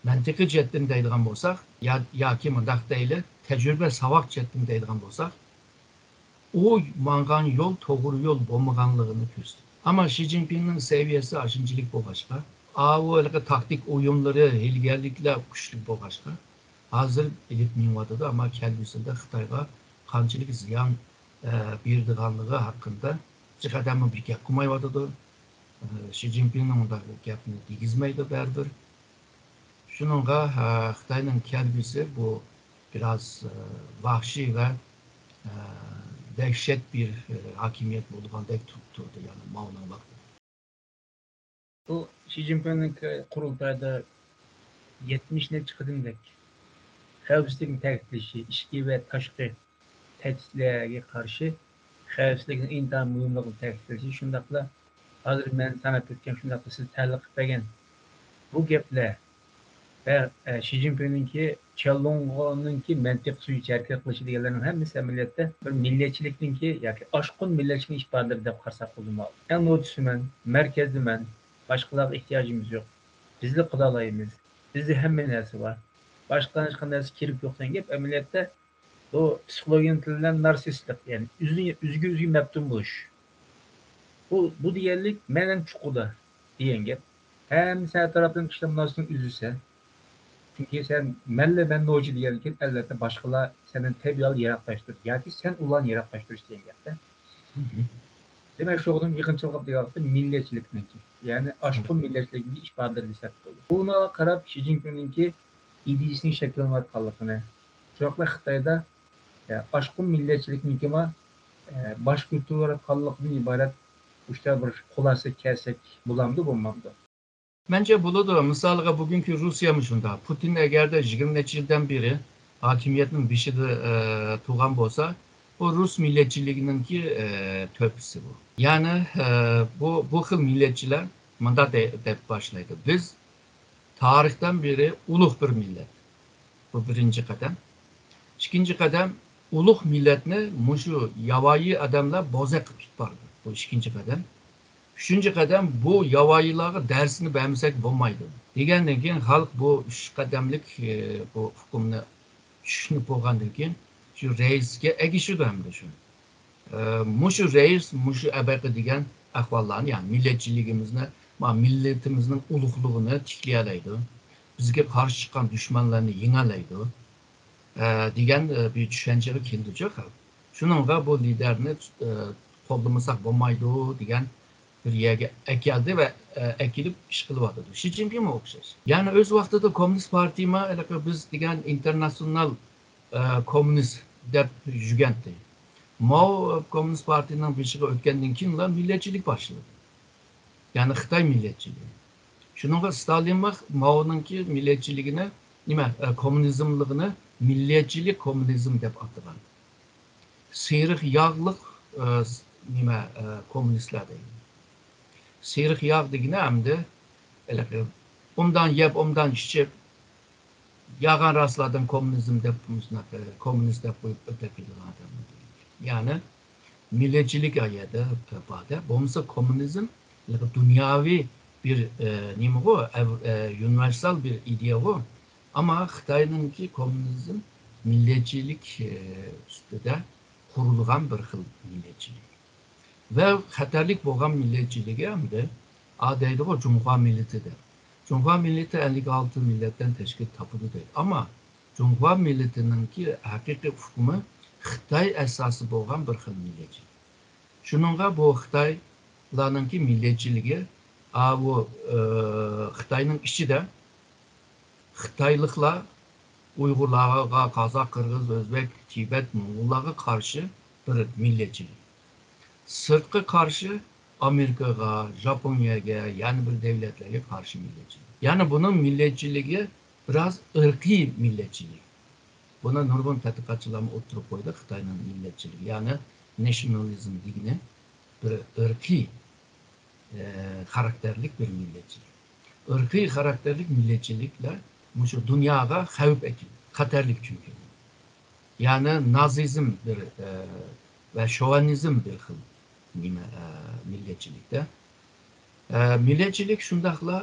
مەنتىقىي جەھەتتىن دەيدىغان بولساق، يا-، ياكى مۇنداق دەيلى، تەجرىبە ساۋاق جەھەتتىن دەيدىغان بولساق، ئۇ ماڭغان يول توغرا يول بولمىغانلىقىنى كۆرسىتىدۇ. ئەمما شى جىنپىڭنىڭ سەۋىيەسى ئاشۇنچىلىك بولغاچقا، ئاۋۇ ھېلىقى تاكتىك ئويۇنلىرى، ھىيلىگەرلىكلەر كۈچلۈك بولغاچقا، ھازىر ئېلىپ مېڭىۋاتىدۇ، ئەمما كەلگۈسىدە خىتايغا قانچىلىك زىيان، ئە، بېرىدىغانلىقى ھەققىدە ھېچقاچانمۇ بىر گەپ قىلمايۋاتىدۇ. ئە، شى جىنپىڭنىڭ ئۇنداق گەپنى دېگۈزمەيدۇ بەرىبىر. شۇنىڭغا، ئە، خىتاينىڭ كەلگۈسى بۇ بىراز، ئە، ۋەھشىي ۋە، ئە، دەھشەت بىر، ئە، ھاكىمىيەت بولىدىغاندەك تۇرۇپ تۇرىدۇ، يەنى ماۋنىڭ ۋاقتىدا. بۇ شى جىنپىڭنىڭ قۇرۇلتايدا يەتمىش نەچچە قېتىمدەك خەۋپسىزلىكنى تەكىتلىشى، ئىچكى ۋە تاشقى تەھدىتلەرگە قارشى خەۋپسىزلىكنىڭ ئىنتايىن مۇھىملىقىنى تەكىتلىشى، شۇنداقلا ھازىر مەن ساناپ ئۆتكەن، شۇنداقلا سىز تەلقىپ بەرگەن بۇ گەپلەر ۋە، ئە، شى جىنپىڭنىڭكى چيەنلۇڭغونىڭكى مەنتىق سۈيىچە ھەرىكەت قىلىشى دېگەنلەرنىڭ ھەممىسى ئەمەلىيەتتە بىر مىللەتچىلىكنىڭكى ياكى ئاشقۇن مىللەتچىلىكنىڭ ئىپادىلىرى دەپ قارىساق بولىدۇ. ئەڭ نوچىسىمەن، مەركەزدىمەن، باشقىلارغا ئېھتىياجىمىز يوق، بىزلا قىلالايمىز، بىزدە ھەممە نەرسە بار، باشقىلارنىڭ ھېچقانداق نەرسە كېرىكى يوق دېگەن گەپ ئەمەلىيەتتە بۇ پسىخولوگىيەنىڭ تىلى بىلەن نارسىستلىق، يەنى ئۆزىگە، ئۆزىگە ئۆزى مەپتۇن بولۇش. بۇ، بۇ دېگەنلىك مەن ھەم چوققىدا دېگەن گەپ. ھەممىسى ئەتراپىدىن كىشىلەر مۇناسىۋىتىنى ئۈزىسەن. چۈنكى سەن مەنلا مەن نوچى دېگەندىن كېيىن، ئەلۋەتتە، باشقىلار سەندىن تەبىئىي ھالدا يىراقلاشتۇرىدۇ ياكى سەن ئۇلارنى يىراقلاشتۇرۇش دېگەن گەپتە. دېمەك، شۇ قېتىم يېقىنچىلىق دېگەن ۋاقىتتا مىللەتچىلىكنىڭكى، يەنى ئاشقۇن مىللەتچىلىكنىڭكى ئىپادىلىرى دېسەك بولىدۇ. بۇنىڭغا قاراپ شى جىنپىڭنىڭكى ئىدىيىسىنىڭ شەكىللىنىۋاتقانلىقىنى، شۇنداقلا خىتايدا، ئە، ئاشقۇن مىللەتچىلىكنىڭكىمۇ، ئە، باش كۆتۈرۈۋاتقانلىقىدىن ئىبارەت مۇشۇنداق بىر خۇلاسە كەلسەك بولامدۇ، بولمامدۇ؟ مەنچە بولىدۇ. مىسالىغا، بۈگۈنكى روسىيەمۇ شۇنداق. پۇتىن ئەگەردە يىگىرمە نەچچە يىلدىن بېرى ھاكىمىيەتنىڭ بېشىدا، ئە، تۇرغان بولسا، بۇ رۇس مىللەتچىلىكىنىڭكى، ئە، تۆھپىسى بۇ. يەنى، ئە، بۇ، بۇ خىل مىللەتچىلەر مۇنداق دە-، دەپ باشلايدۇ: بىز تارىختىن بېرى ئۇلۇغ بىر مىللەت. بۇ بىرىنچى قەدەم. ئىككىنچى قەدەم، ئۇلۇغ مىللەتنى مۇشۇ ياۋايى ئادەملەر بوزەك قىلىپ تۇتۇپ بارىدۇ. بۇ ئىككىنچى قەدەم. ئۈچىنچى قەدەم، بۇ ياۋايىلارغا دەرسنى بەرمىسەك بولمايدۇ. دېگەندىن كېيىن خەلق بۇ ئۈچ قەدەملىك، ئى، بۇ ئۇقۇمنى چۈشىنىپ بولغاندىن كېيىن شۇ رەئىسكە ئەگىشىدۇ ھەمدە شۇ. ئى، مۇشۇ رەئىس، مۇشۇ ئەبەقە دېگەن ئەھۋاللارنى، يەنى مىللەتچىلىكىمىزنى، ما، مىللىتىمىزنىڭ ئۇلۇغلۇقىنى تىكلىيەلەيدۇ. بىزگە قارشى چىققان دۈشمەنلەرنى يېڭەلەيدۇ. ئە، دېگەن، ئە، بىر چۈشەنچىگە كېلىدۇ خەلق. شۇنىڭغا بۇ لىدەرنى، ئە، قوللىمىساق بولمايدۇ دېگەن بىر يەرگە ئەكەلدى ۋە، ئە، ئەكېلىپ ئىش قىلىۋاتىدۇ. شى جىنپىڭمۇ ئوخشاش. يەنى ئۆز ۋاقتىدا كوممۇنىست پارتىيىمۇ ھېلىقى بىز دېگەن ئىنتېرناتسىونال، ئە، كوممۇنىست دەپ يۈرگەنتى. ماۋ كوممۇنىست پارتىيىنىڭ بېشىغا ئۆتكەندىن كېيىنلا مىللەتچىلىك باشلىدى. يەنى خىتاي مىللەتچىلىكى. شۇنىڭغا ستالىنمۇ ماۋنىڭكى مىللەتچىلىكىنى، نېمە، ئە، كوممۇنىزملىقىنى مىللەتچىلىك كوممۇنىزم دەپ ئاتىغان. سېرىق ياغلىق، ئە، س-، نېمە، ئە، كوممۇنىستلار دەيدۇ. سېرىق ياغ دېگىنى ئەمدى ھېلىقى ئومدان يەپ، ئومدان ئىچىپ، يالغان راستلاردىن كوممۇنىزم دەپ، مۇشۇنداق، ئە، كوممۇنىست دەپ قويۇپ ئۆتۈپ كېتىدىغان ئادەم. يەنى مىللەتچىلىك ئا يەردە بار-دە. بولمىسا كوممۇنىزم دۇنياۋى بىر، ئە، نېمىغۇ، ئە، ئە، ئۇنىۋېرسال بىر ئىدىيەغۇ. ئەمما خىتاينىڭكى كوممۇنىزم مىللەتچىلىك، ئە، ئۈستىدە قۇرۇلغان بىر خىل مىللەتچىلىك. ۋە خەتەرلىك بولغان مىللەتچىلىكى ئەمدى، ئا، دەيدىغۇ، جۇڭخۇا مىللىتى دەپ. جۇڭخۇا مىللىتى ئەللىك ئالتە مىللەتتىن تەشكىل تاپىدۇ دەيدۇ. ئەمما جۇڭخۇا مىللىتىنىڭكى ھەقىقىي ئۇقۇمى خىتاي ئەساسى بولغان بىر خىل مىللەتچىلىك. شۇنىڭغا بۇ خىتايلارنىڭكى مىللەتچىلىكى، ئاۋۇ، ئى، خىتاينىڭ ئىچىدە خىتايلىقلار ئۇيغۇرلارغا، قازاق، قىرغىز، ئۆزبېك، تىبەت، موڭغۇللارغا قارشى بىر مىللەتچىلىك. سىرتقا قارشى ئامېرىكىغا، ژاپونىيەگە، يەنە بىر دۆلەتلەرگە قارشى مىللەتچىلىك. يەنى بۇنىڭ مىللەتچىلىكى بىراز ئىرقىي مىللەتچىلىك. بۇنى نۇرغۇن تەتقىقاتچىلارمۇ ئوتتۇرىغا قويدى، خىتاينىڭ مىللەتچىلىكى. يەنى نېشنالىزم دېگىنى بىر ئىرقىي، ئە، خاراكتېرلىك بىر مىللەتچىلىك. ئىرقىي خاراكتېرلىك مىللەتچىلىكلەر مۇشۇ دۇنياغا خەۋپ ئەكېلىدۇ. خەتەرلىك چۈنكى. يەنى نازىزم بىر، ئە، ۋە شوۋىنىزم بىر خىل نېمە، ئە، مىللەتچىلىكتە. ئە، مىللەتچىلىك شۇنداقلا،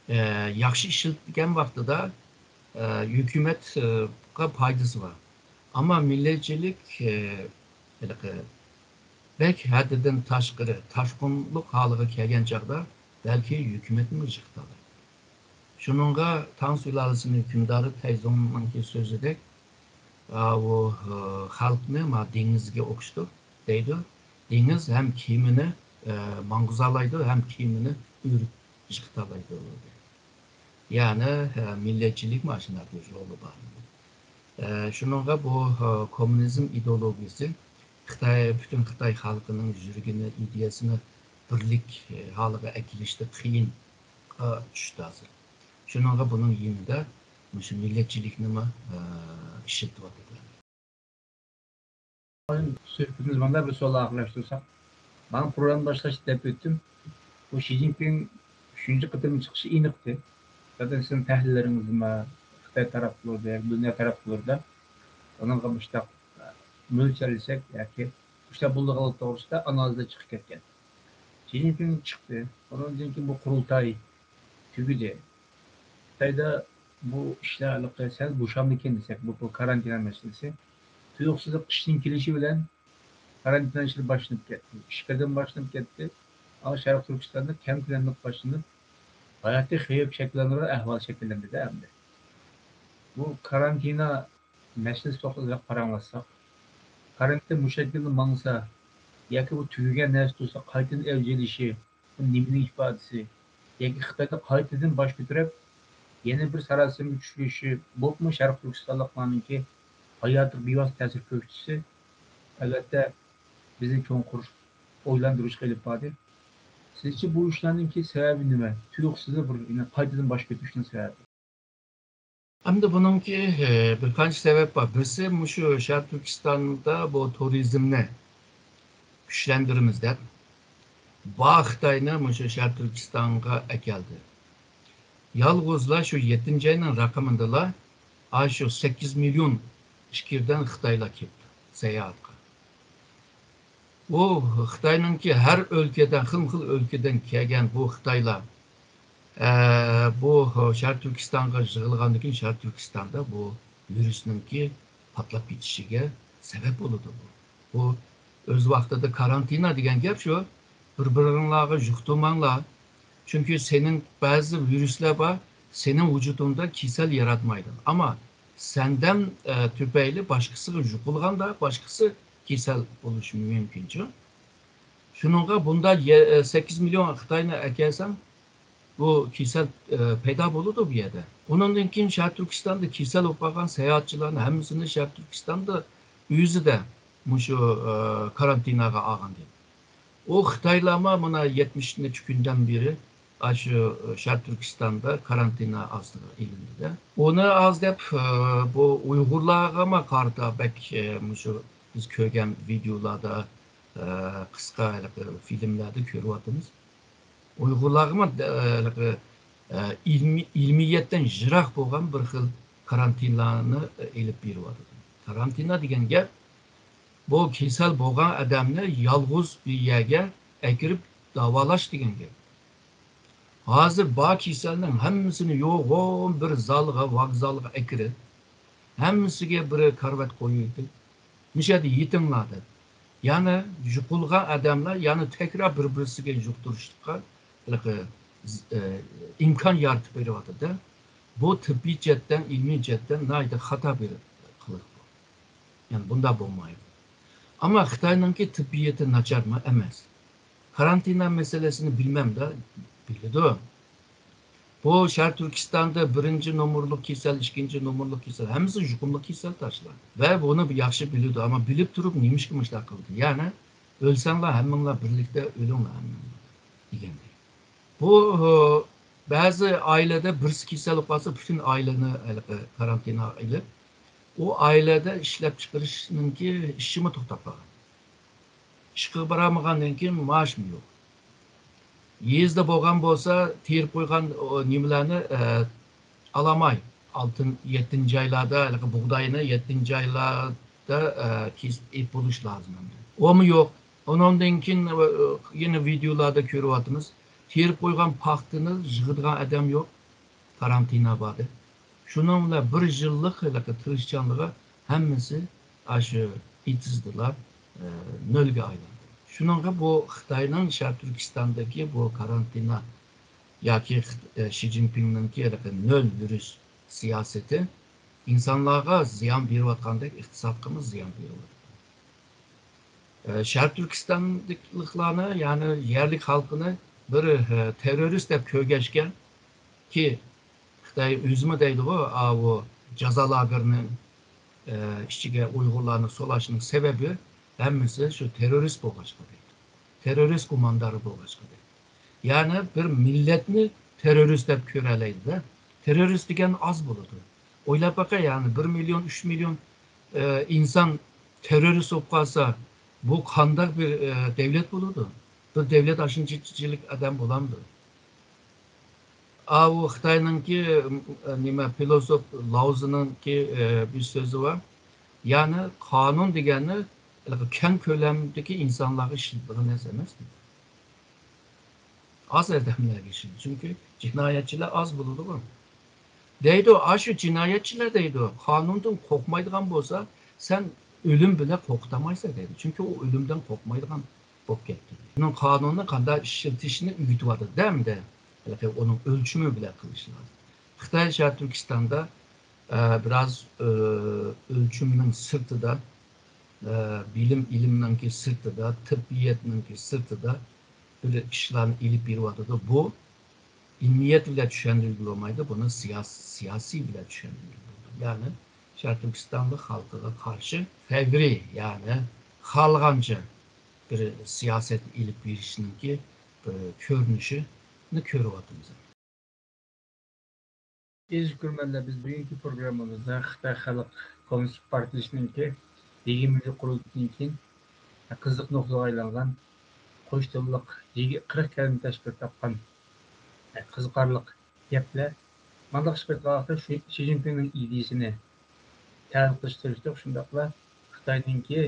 ئە، ياخشى ئىشلەتكەن ۋاقتىدا، ئە، ھۆكۈمەتكە پايدىسى بار. ئەمما مىللەتچىلىك، ئە، ھېلىقى بەك ھەددىدىن تاشقىرى تاشقۇنلۇق ھالىغا كەلگەن چاغدا بەلكى ھۆكۈمەتنىمۇ يىقىتالايدۇ. شۇنىڭغا تاڭ سۇلالىسىنىڭ ھۆكۈمدارى تەيزۇڭنىڭكى سۆزىدەك، ئاۋۇ، ئە، خەلقنى ما دېڭىزگە ئوخشىتىپ دەيدۇ. دېڭىز ھەم كېمىنى، ئە، ماڭغۇزالايدۇ، ھەم كېمىنى ئۆرۈپ يىقىتالايدۇ. يەنى، ئە، مىللەتچىلىك مانا شۇنداق بىر رولى بار. ئە، شۇنىڭغا بۇ، ئە، كوممۇنىزم ئىدېئولوگىيىسى خىتاي، پۈتۈن خىتاي خەلقىنىڭ يۈرىكىنى، ئىدىيەسىنى بىرلىك، ئە، ھالىغا ئەكېلىشتە قىيىنغا چۈشتى ھازىر. شۇنىڭغا بۇنىڭ يېنىدا مۇشۇ مىللەتچىلىكنىمۇ، ئە، ئىشلىتىۋاتىدۇ. سۆھبىتىمىزنى مانا بىر سوئال ئاخىرلاشتۇرساق، مانا پروگرامما باشلاشتا دەپ ئۆتتۈم. بۇ شى جىنپىڭ ئۈچىنچى قېتىم چىقىشى ئېنىقتى. زادەن سىزنىڭ تەھلىللىرىڭىزمۇ خىتاي تەرەپلىرىدە، دۇنيا تەرەپلىرىدە ئۇنىڭغا مۇشتاق مۆلچەرلىسەك ياكى مۇشتاق بولىدىغانلىقى توغرىسىدا ئانالىزلار چىقىپ كەتكەن. شى جىنپىڭ چىقتى. ئۇنىڭدىن كېيىن بۇ قۇرۇلتاي تۈگىدى. خىتايدا بۇ ئىشلار ھېلىقى سەل بوشامدىكىن دېسەك، بۇ، بۇ كارانتىنا مەسىلىسى تۇيۇقسىزلا قىشنىڭ كېلىشى بىلەن كارانتىنا ئىشلىرى باشلىنىپ كەتتى. ئىچكىرىدىن باشلىنىپ كەتتى. ئەمما شەرقىي تۈركىستاندا كەم كۆلەملىك باشلىنىپ، ھاياتىي خەۋپ شەكىللەندۈرگەن ئەھۋال شەكىللەندى-دە ئەمدى. بۇ كارانتىنا مەسىلىسى توغرىسىدا ئازراق پاراڭلاشساق، كارانتىنا مۇشۇ شەكىلدە ماڭسا ياكى بۇ تۈگىگەن نەرسە تۇرسا قايتىدىن ئەۋج ئېلىشى، بۇ نېمىنىڭ ئىپادىسى؟ ياكى خىتايدا قايتىدىن باش كۆتۈرۈپ، يەنە بىر ساراسىمىگە چۈشۈرۈشى، بولۇپمۇ شەرقىي تۈركىستانلىقلارنىڭكى ھاياتىغا بىۋاسىتە تەسىر كۆرسىتىشى، ئەلۋەتتە، بىزنى چوڭقۇر ئويلاندۇرۇشقا ئېلىپ باردى. سىزچە بۇ ئىشلارنىڭكى سەۋەبى نېمە؟ تۇيۇقسىزلا بىر، يەنە قايتىدىن باش كۆتۈرۈشنىڭ سەۋەبى؟ ئەمدى بۇنىڭكى، ئە، بىر قانچە سەۋەب بار. بىرسى مۇشۇ شەرقىي تۈركىستاندا بۇ تۇرىزمنى كۈچلەندۈرىمىز دەپ، بار خىتاينى مۇشۇ شەرقىي تۈركىستانغا ئەكەلدى. يالغۇزلا شۇ يەتتىنچى ئاينىڭ رەقىمىدىلا ئاشۇ سەككىز مىليون ئىچكىرىدىن خىتايلار كەپتۇ ساياھەتكە. بۇ خىتاينىڭكى ھەر ئۆلكىدىن، خىلمۇ خىل ئۆلكىدىن كەلگەن بۇ خىتايلار، ئە، بۇ شەرقىي تۈركىستانغا يىغىلغاندىن كېيىن، شەرقىي تۈركىستاندا بۇ ۋىرۇسنىڭكى پارتلاپ كېتىشىگە سەۋەب بولىدۇ بۇ. بۇ ئۆز ۋاقتىدا كارانتىنا دېگەن گەپ شۇ، بىر-بىرىڭلارغا يۇقتۇرماڭلار. چۈنكى سېنىڭ بەزى ۋىرۇسلار بار، سېنىڭ ۋۇجۇدۇڭدا كېسەل ياراتمايدۇ. ئەمما سەندەن، ئە، تۈپەيلى باشقىسىغا يۇقۇلغاندا، باشقىسى كېسەل بولۇشى مۇمكىنچۇ؟ شۇنىڭغا بۇندا يە-، ئە، سەككىز مىليون خىتاينى ئەكەلسەڭ، بۇ كېسەل، ئە، پەيدا بولىدۇ بۇ يەردە. ئۇنىڭدىن كېيىن شەرقىي تۈركىستاندا كېسەل بولۇپ قالغان ساياھەتچىلەرنى ھەممىسىنى شەرقىي تۈركىستاندا ئۆزىدە مۇشۇ، ئە، كارانتىناغا ئالغان گەپ. ئۇ خىتايلارمۇ مانا يەتمىش نەچچە كۈندىن بېرى ئاشۇ شەرقىي تۈركىستاندا كارانتىنا ئاستىغا ئېلىندى-دە. ئۇنى ئاز دەپ، ئە، بۇ ئۇيغۇرلارغىمۇ قارىتا بەك، ئە، مۇشۇ بىز كۆرگەن ۋىدېئولاردا، ئە، قىسقا ھېلىقى فىلىملەردە كۆرۈۋاتىمىز. ئۇيغۇرلارغىمۇ، ئە، ھېلىقى، ئە، ئىلمىي، ئىلمىيەتتىن يىراق بولغان بىر خىل كارانتىنلارنى، ئە، ئېلىپ بېرىۋاتىدۇ. كارانتىنا دېگەن گەپ، بۇ كېسەل بولغان ئادەمنى يالغۇز بىر يەرگە ئەكىرىپ داۋالاش دېگەن گەپ. ھازىر بار كېسەلنىڭ ھەممىسىنى يوغان بىر زالغا، ۋوگزالغا ئەكىرىپ، ھەممىسىگە بىر كارىۋات قويۇۋېتىپ، مۇشۇ يەردە يېتىڭلار دەپ، يەنى يۇقۇلغان ئادەملەر يەنە تەكرار بىر-بىرسىگە يۇقتۇرۇشلۇققا ھېلىقى، ئە، ئىمكان يارىتىپ بېرىۋاتىدۇ. بۇ تېببىي جەھەتتىن، ئىلمىي جەھەتتىن ناھايىتى خاتا بىر قىلىق بۇ. يەنى بۇنداق بولمايدۇ. ئەمما خىتاينىڭكى تېببىياتى ناچارمۇ؟ ئەمەس. كارانتىنا مەسىلىسىنى بىلمەمدۇ؟ بىلىدۇ. بۇ شەرقىي تۈركىستاندا بىرىنچى نومۇرلۇق كېسەل، ئىككىنچى نومۇرلۇق كېسەل، ھەممىسى يۇقۇملۇق كېسەل تاشلار. ۋە بۇنى ياخشى بىلىدۇ، ئەمما بىلىپ تۇرۇپ نېمىشقا مۇشۇنداق قىلدى؟ يەنى ئۆلسەڭلار ھەممىڭلار بىرلىكتە ئۆلۈڭلار ھەممىڭلار دېگەندەك. بۇ، ئۇ، بەزى ئائىلىدە بىرسى كېسەل بولۇپ قالسا، پۈتۈن ئائىلىنى ھېلىقى كارانتىناغا ئېلىپ، ئۇ ئائىلىدە ئىشلەپچىقىرىشنىڭكى ئىشىمۇ توختاپ قالغان. ئىشقا بارالمىغاندىن كېيىن مائاشمۇ يوق. يېزىدا بولغان بولسا، تېرىپ قويغان، ئۇ، نېمىلەرنى، ئە، ئالالماي، ئالتىن-، يەتتىنچى ئايلاردا ھېلىقى بۇغداينى يەتتىنچى ئايلاردا، ئە، كېسىپ ئېلىپ بولۇش لازىم ئەمدى. ئۇمۇ يوق. ئۇنىڭدىن كېيىن، ئە، يەنە ۋىدېئولاردا كۆرۈۋاتىمىز. تېرىپ قويغان پاختىنى يىغىدىغان ئادەم يوق. كارانتىنا بار دەپ. شۇنىڭ بىلەن بىر يىللىق ھېلىقى تىرىشچانلىقى ھەممىسى ئاشۇ ئېتىزدىلا، ئە، نۆلگە ئايلاندى. شۇنىڭغا بۇ خىتاينىڭ شەرقىي تۈركىستاندىكى بۇ كارانتىنا ياكى خىت-، ئە، شى جىنپىڭنىڭكى ھېلىقى نۆل ۋىرۇس سىياسىتى ئىنسانلارغا زىيان بېرىۋاتقاندەك، ئىقتىسادقىمۇ زىيان بېرىۋاتىدۇ. ئە، شەرقىي تۈركىستانلىقلارنى، يەنى يەرلىك خەلقنى بىر، ئە، تېررورىست دەپ كۆرگەچكە، كى خىتاي ئۆزىمۇ دەيدىغۇ، ئاۋۇ جازا لاگېرىنىڭ، ئە، ئىچىگە ئۇيغۇرلارنى سولاشنىڭ سەۋەبى ھەممىسى شۇ تېررورىست بولغاچقا دەيدۇ. تېررورىست گۇماندارى بولغاچقا دەيدۇ. يەنى بىر مىللەتنى تېررورىست دەپ كۆرەلەيدۇ-دە. تېررورىست دېگەن ئاز بولىدۇ. ئويلاپ باقە، يەنى بىر مىليون، ئۈچ مىليون، ئە، ئىنسان تېررورىست بولۇپ قالسا، بۇ قانداق بىر، ئە، دەۋلەت بولىدۇ؟ بىر دەۋلەت ئاشۇنچىلىك ئادەم بولامدۇ؟ ئاۋۇ خىتاينىڭكى، ئە، نېمە، فىلوسوف لاۋزىنىڭكى، ئە، بىر سۆزى بار. يەنى قانۇن دېگەننى ھېلىقى كەڭ كۆلەمدىكى ئىنسانلارغا ئىشلىتىدىغان نەرسە ئەمەس. ئاز ئادەملەرگە ئىشلىتىدۇ. چۈنكى جىنايەتچىلەر ئاز بولىدىغۇ. دەيدۇ، ئاشۇ جىنايەتچىلەر دەيدۇ، قانۇندىن قورقمايدىغان بولسا، سەن ئۆلۈم بىلەن قورقۇتالمايسەن دەيدۇ. چۈنكى ئۇ ئۆلۈمدىن قورقمايدىغان بولۇپ كەتتى. ئۇنىڭ قانۇننى قانداق ئىشلىتىشنى ئۆگىتىۋاتىدۇ-دە ئەمدى. ھېلىقى ئۇنىڭ ئۆلچىمى بىلەن قىلىش لازىم. خىتاي شەرقىي تۈركىستاندا، ئە، بىراز، ئە، ئۆلچىمىنىڭ سىرتىدا، ئە، بىلىم ئىلىمنىڭكى سىرتىدا، تىببىيەتنىڭكى سىرتىدا بىر ئىشلارنى ئېلىپ بېرىۋاتىدۇ. بۇ ئىلمىيەت بىلەن چۈشەندۈرگىلى بولمايدۇ، بۇنى سىياس-، سىياسىي بىلەن چۈشەندۈرگىلى بولىدۇ. يەنى شەرقىي تۈركىستانلىق خەلقىگە قارشى فەۋرىي، يەنى خالىغانچە بىر سىياسەت ئېلىپ بېرىشنىڭكى بىر كۆرۈنۈشىنى كۆرۈۋاتىمىز. ئەزىز كۆرۈرمەنلەر، بىز بۈگۈنكى پروگراممىمىزدا خىتاي خەلق كوممۇنىست پارتىيىسىنىڭكى يىگىرمە يىللىق قۇرۇلتىيىدىن كېيىن قىزىق نۇقتىغا ئايلانغان، قوش تىللىق يىگىرمە، قىرىق كەلىمە تەشكىل تاپقان قىزىقارلىق گەپلەر. مانداق ئىش قىلىۋاتقان ۋاقىتتا شى، شى جىنپىڭنىڭ ئىدىيىسىنى تەھلىل قىلىشقا تىرىشتۇق، شۇنداقلا خىتاينىڭكى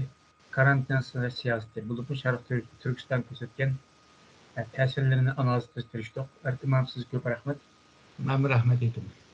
كارانتىنا سىياسىتى، بولۇپمۇ شەرقىي تۈرك-، تۈركىستان كۆرسەتكەن، ئە، تەسىرلىرىنى ئانالىز قىلىشقا تىرىشتۇق. ئەركىن مۇئەللىم، سىزگە كۆپ رەھمەت. مەنمۇ رەھمەت ئېيتىمەن.